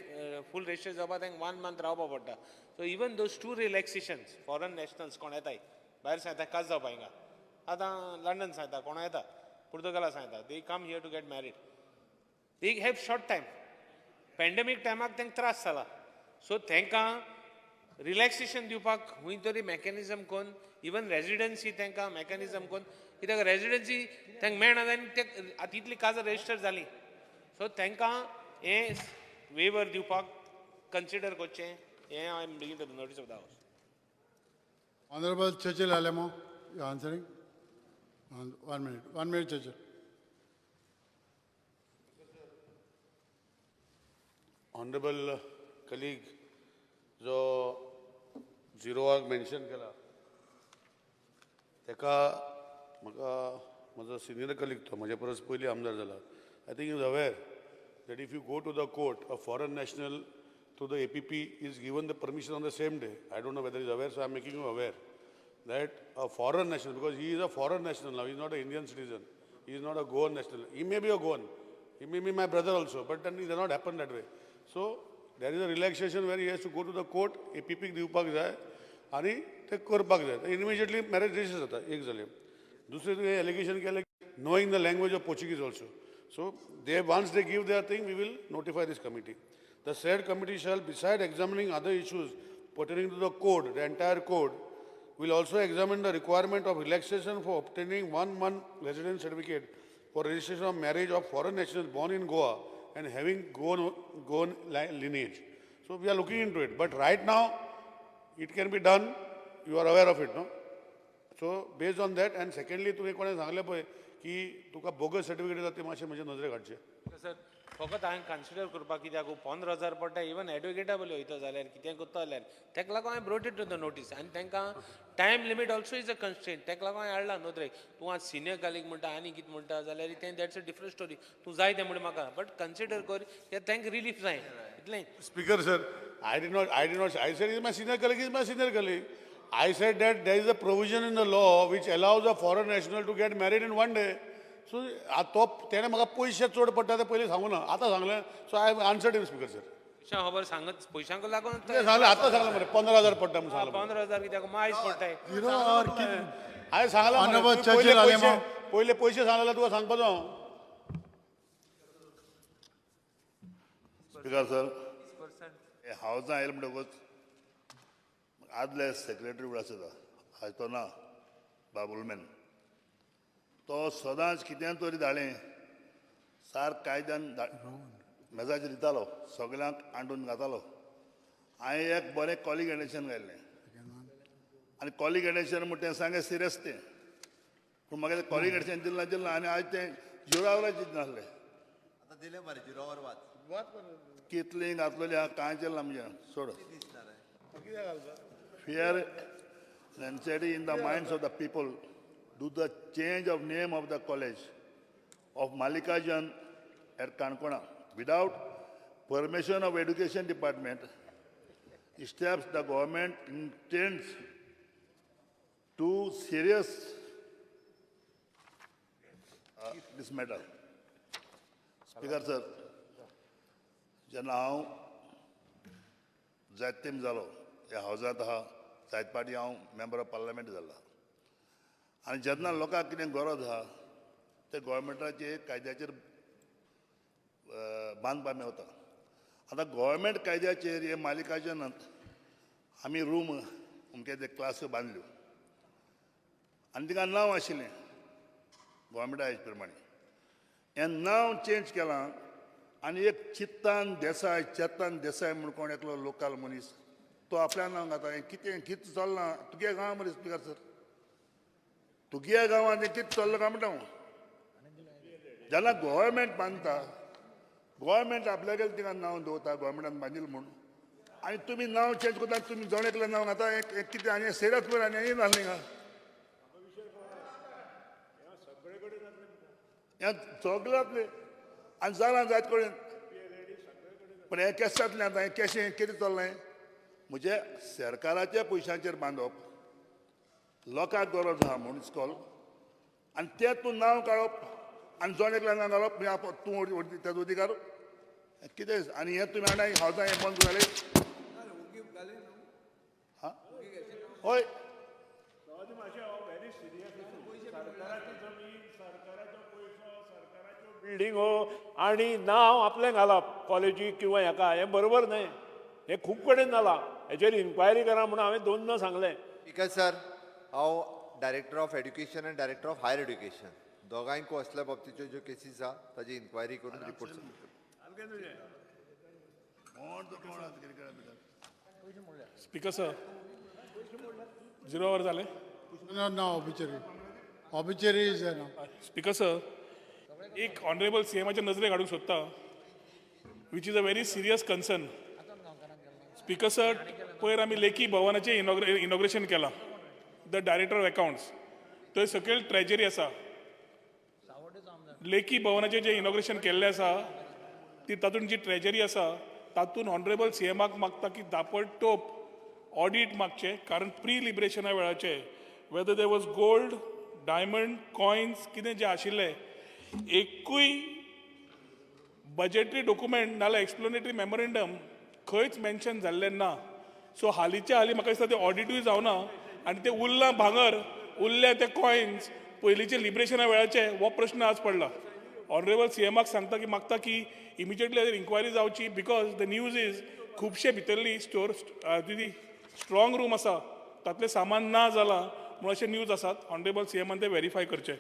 Full register जावपाक तांकां 1 मंथ रावपाक पडटा. So even those 2 relaxations foreign nationals कोण येताय भायर सावन येता काज जावपाक हिंगा, आतां लंडन सावन येता, कोण येता पुर्तुगाला सावन येता, they come here to get married, they have short time. Pandemic टायमाक तांकां त्रास जाला. सो तांकां रिलॅक्सेशन दिवपाक खंय तरी मॅकॅनिजम करून, इवन रेजिडन्सी तांकां मॅकॅनिजम करून, कित्याक रेजिडन्सी तांकां मेळना आनी ते आतां इतली काजां रजिस्टर जाली. सो तांकां हें वेवर दिवपाक कन्सिडर करचें, हें I am bringing to the notice of the house. Honourable Churchill Alemao, you answering? 1 minute, 1 minute Churchill. Honourable colleague जो झिरोवाक मेन्शन केला ताका म्हाका म्हजो सिनियर कलीग, तो म्हजे परस पयलीं आमदार जाला. I think is aware that if you go to the court, a foreign national through the APP is given the permission on the same day. I don't know whether is aware, so I am making you aware that a foreign national, because he is a foreign national now, he is not an Indian citizen, he is not a Goan national. He may be a Goan, he may be my brother also, but then it does not happen that way. So there is a relaxation where he has to go to the court, APP दिवपाक जाय आनी ते करपाक जाय. Immediately marriage register जाता. एक जालें. दुसरें तुवें एलिगेशन केलें knowing the language of Portuguese also. So they once they give their thing, we will notify this committee. The said committee shall, beside examining other issues pertaining to the code, the entire code, will also examine the requirement of relaxation for obtaining 1 month residence certificate for registration of marriage of foreign nationals born in Goa and having Goan lineage. So we are looking into it. But right now, it can be done. You are aware of it, no? So based on that, and secondly, तुवें कोणें सांगलें पळय की तुका bogus certificate दिता ते मातशें म्हजे नजरेक हाडचें. सर फकत हांवें कन्सिडर करपाक कित्याक 15,000 पडटा, इवन एडवोकेटा बले वयता जाल्यार कितें करता जाल्यार ताका लागून हांवें brought it to the notice. आनी तांकां time limit also is a constraint, ताका लागून हांवें हाडला नदरेक. तूं आज सिनियर कलीग म्हणटा आनी कितें म्हणटा जाल्यार तें that's a different story. तूं जाय तें म्हणून म्हाका बट कन्सिडर कर कित्याक तांकां रिलीफ जाय इतलें. Speaker sir, I did not, I said is my senior colleague, is my senior colleague. I said that there is a provision in the law which allows a foreign national to get married in 1 day. So तो तेणें म्हाका पयशे चड पडटा ते पयलीं सांगू ना, आतां सांगलें. So I have answered him speaker sir. पयशां खबर सांगत पयशांक लागून सांगलें, आतां सांगलें मरे 15,000 पडटा म्हणून सांगलें. 15,000 कित्याक मायज पडटाय. हांवें सांगलां पयले पयशे सांगले जाल्यार तुका सांगपाचो हांव. स्पीकर सर, हे हावजां आयलें म्हणटकूच आदले सेक्रेटरी म्हूण आसता, आयज तो ना, बाबुलमॅन, तो सदांच कितें तरी धाडलें सारक कायद्यान मेजाचेर दितालो, सगल्यांक आंडून घातालो. हांवें एक बरें कॉलिंग एडेशन घायलें आनी कॉलिंग एडेशन म्हण तें सांगे सिरियस तें, पूण म्हाका तें कॉलिंग एडेशन दिलें दिलें आनी आयज तें झिरो आवराचेर नासलें. आतां दिलें मरे झिरो our वाच कितलीं घातलेली आहा कांय चेल्लां आमचें सोड. Fear and anxiety in the minds of the people due to the change of name of the college of Mallikarjun at Canacona without permission of education department steps the government intends to serious this matter. Speaker sir, जेन्ना हांव जायत तेम जालो ह्या हावजांत आहा, जायत पाटी हांव मेंबर ऑफ पार्लमेंट जाला आनी जेन्ना लोकांक कितें गरज आहा ते गोवोरमेंटाचे कायद्याचेर बांदपा मेवता. आतां गोवोरमेंट कायद्याचेर हे मालिकाजनांत आमी रूम अमके ते क्लास बांदल्यो आनी तिका नांव आशिल्लें गोवोरमेंटा हेज प्रमाणे. हें नांव चेंज केलां आनी एक चित्तान देसाय, चेतन देसाय म्हूण कोण एकलो लोकल मनीस तो आपल्या नांव घाता. हें कितें कितें चल्लां तुगे गांव मरे स्पिकर सर, तुगे गांवांत हें कितें चल्लां काय म्हणटा हांव. जेन्ना गोवोरमेंट बांदता, गोवोरमेंट आपल्यागेर तिका नांव दवरता गोवोरमेंटान बांदिल्लें म्हूण, आनी तुमी नांव चेंज करता, तुमी जण एकलें नांव घाता. हें कितें आनी सेडत पळय आनी हें जालें हिंगा हें सगळें जातलें आनी जालां जायत कडेन. पूण हें केशें जातलें आतां, हें केशें कितें चल्लें म्हणजे सरकाराच्या पयशांचेर बांदप, लोकांक गरज आहा म्हूण इस्कॉल, आनी तें तूं नांव काडप आनी जण एकल्या नांव घालप म्हणजे तूं तेजो अधिकार कितें. आनी हें तुमी हाडा हावजां हें बंद जालें. हां हय, बिल्डिंगो आनी नांव आपलें घालप कॉलेजीक किंवा हेका, हें बरोबर न्हय. हें खूब कडेन जालां, हेचेर इन्क्वायरी करा म्हणून हांवें दोनदां सांगलें. स्पिकर सर, हांव डायरेक्टर ऑफ एड्युकेशन आनी डायरेक्टर ऑफ हायर एड्युकेशन दोगांयकूय असल्या बाबतीच्यो ज्यो केसीस आहा ताजी इन्क्वायरी करून रिपोर्ट सबमीट करता. स्पिकर सर, 0 our जालें? ना, obituary obituary is now. Speaker sir, एक ऑनरेबल सी एमाच्या नजरेक हाडूंक सोदता, which is a very serious concern. Speaker sir, पयर आमी लेखी भवनाचें इनॉग्रेशन केलां, the director of accounts, थंय सकयल ट्रेजरी आसा. लेखी भवनाचें जें इनॉग्रेशन केल्लें आसा ती तातूंत जी ट्रेजरी आसा तातूंत ऑनरेबल सी एमाक मागता की ताबडतोब ऑडीट मागचें, कारण pre लिबरेशना वेळाचें whether there was gold, diamond, coins कितें जें आशिल्लें एकूय बजेटरी डॉक्युमेंट नाल्यार एक्सप्लेनेटरी मेमोरेंडम खंयच मेन्शन जाल्लें ना. सो हालींच्या हालीं म्हाका दिसता तें ऑडिटूय जावना आनी तें उरलां भांगर, उरल्या ते कॉयन्स पयलींचे लिबरेशना वेळाचे, हो प्रश्न आज पडला. ऑनरेबल सी एमाक सांगता की मागता की इमिजिएटली हाजेर इन्क्वायरी जावची, because the news is खुबशे भितरली स्टोर स्ट्रॉंग रूम आसा तातलें सामान ना जालां म्हूण अशे न्यूज आसात. ऑनरेबल सी एमान ते वेरीफाय करचें.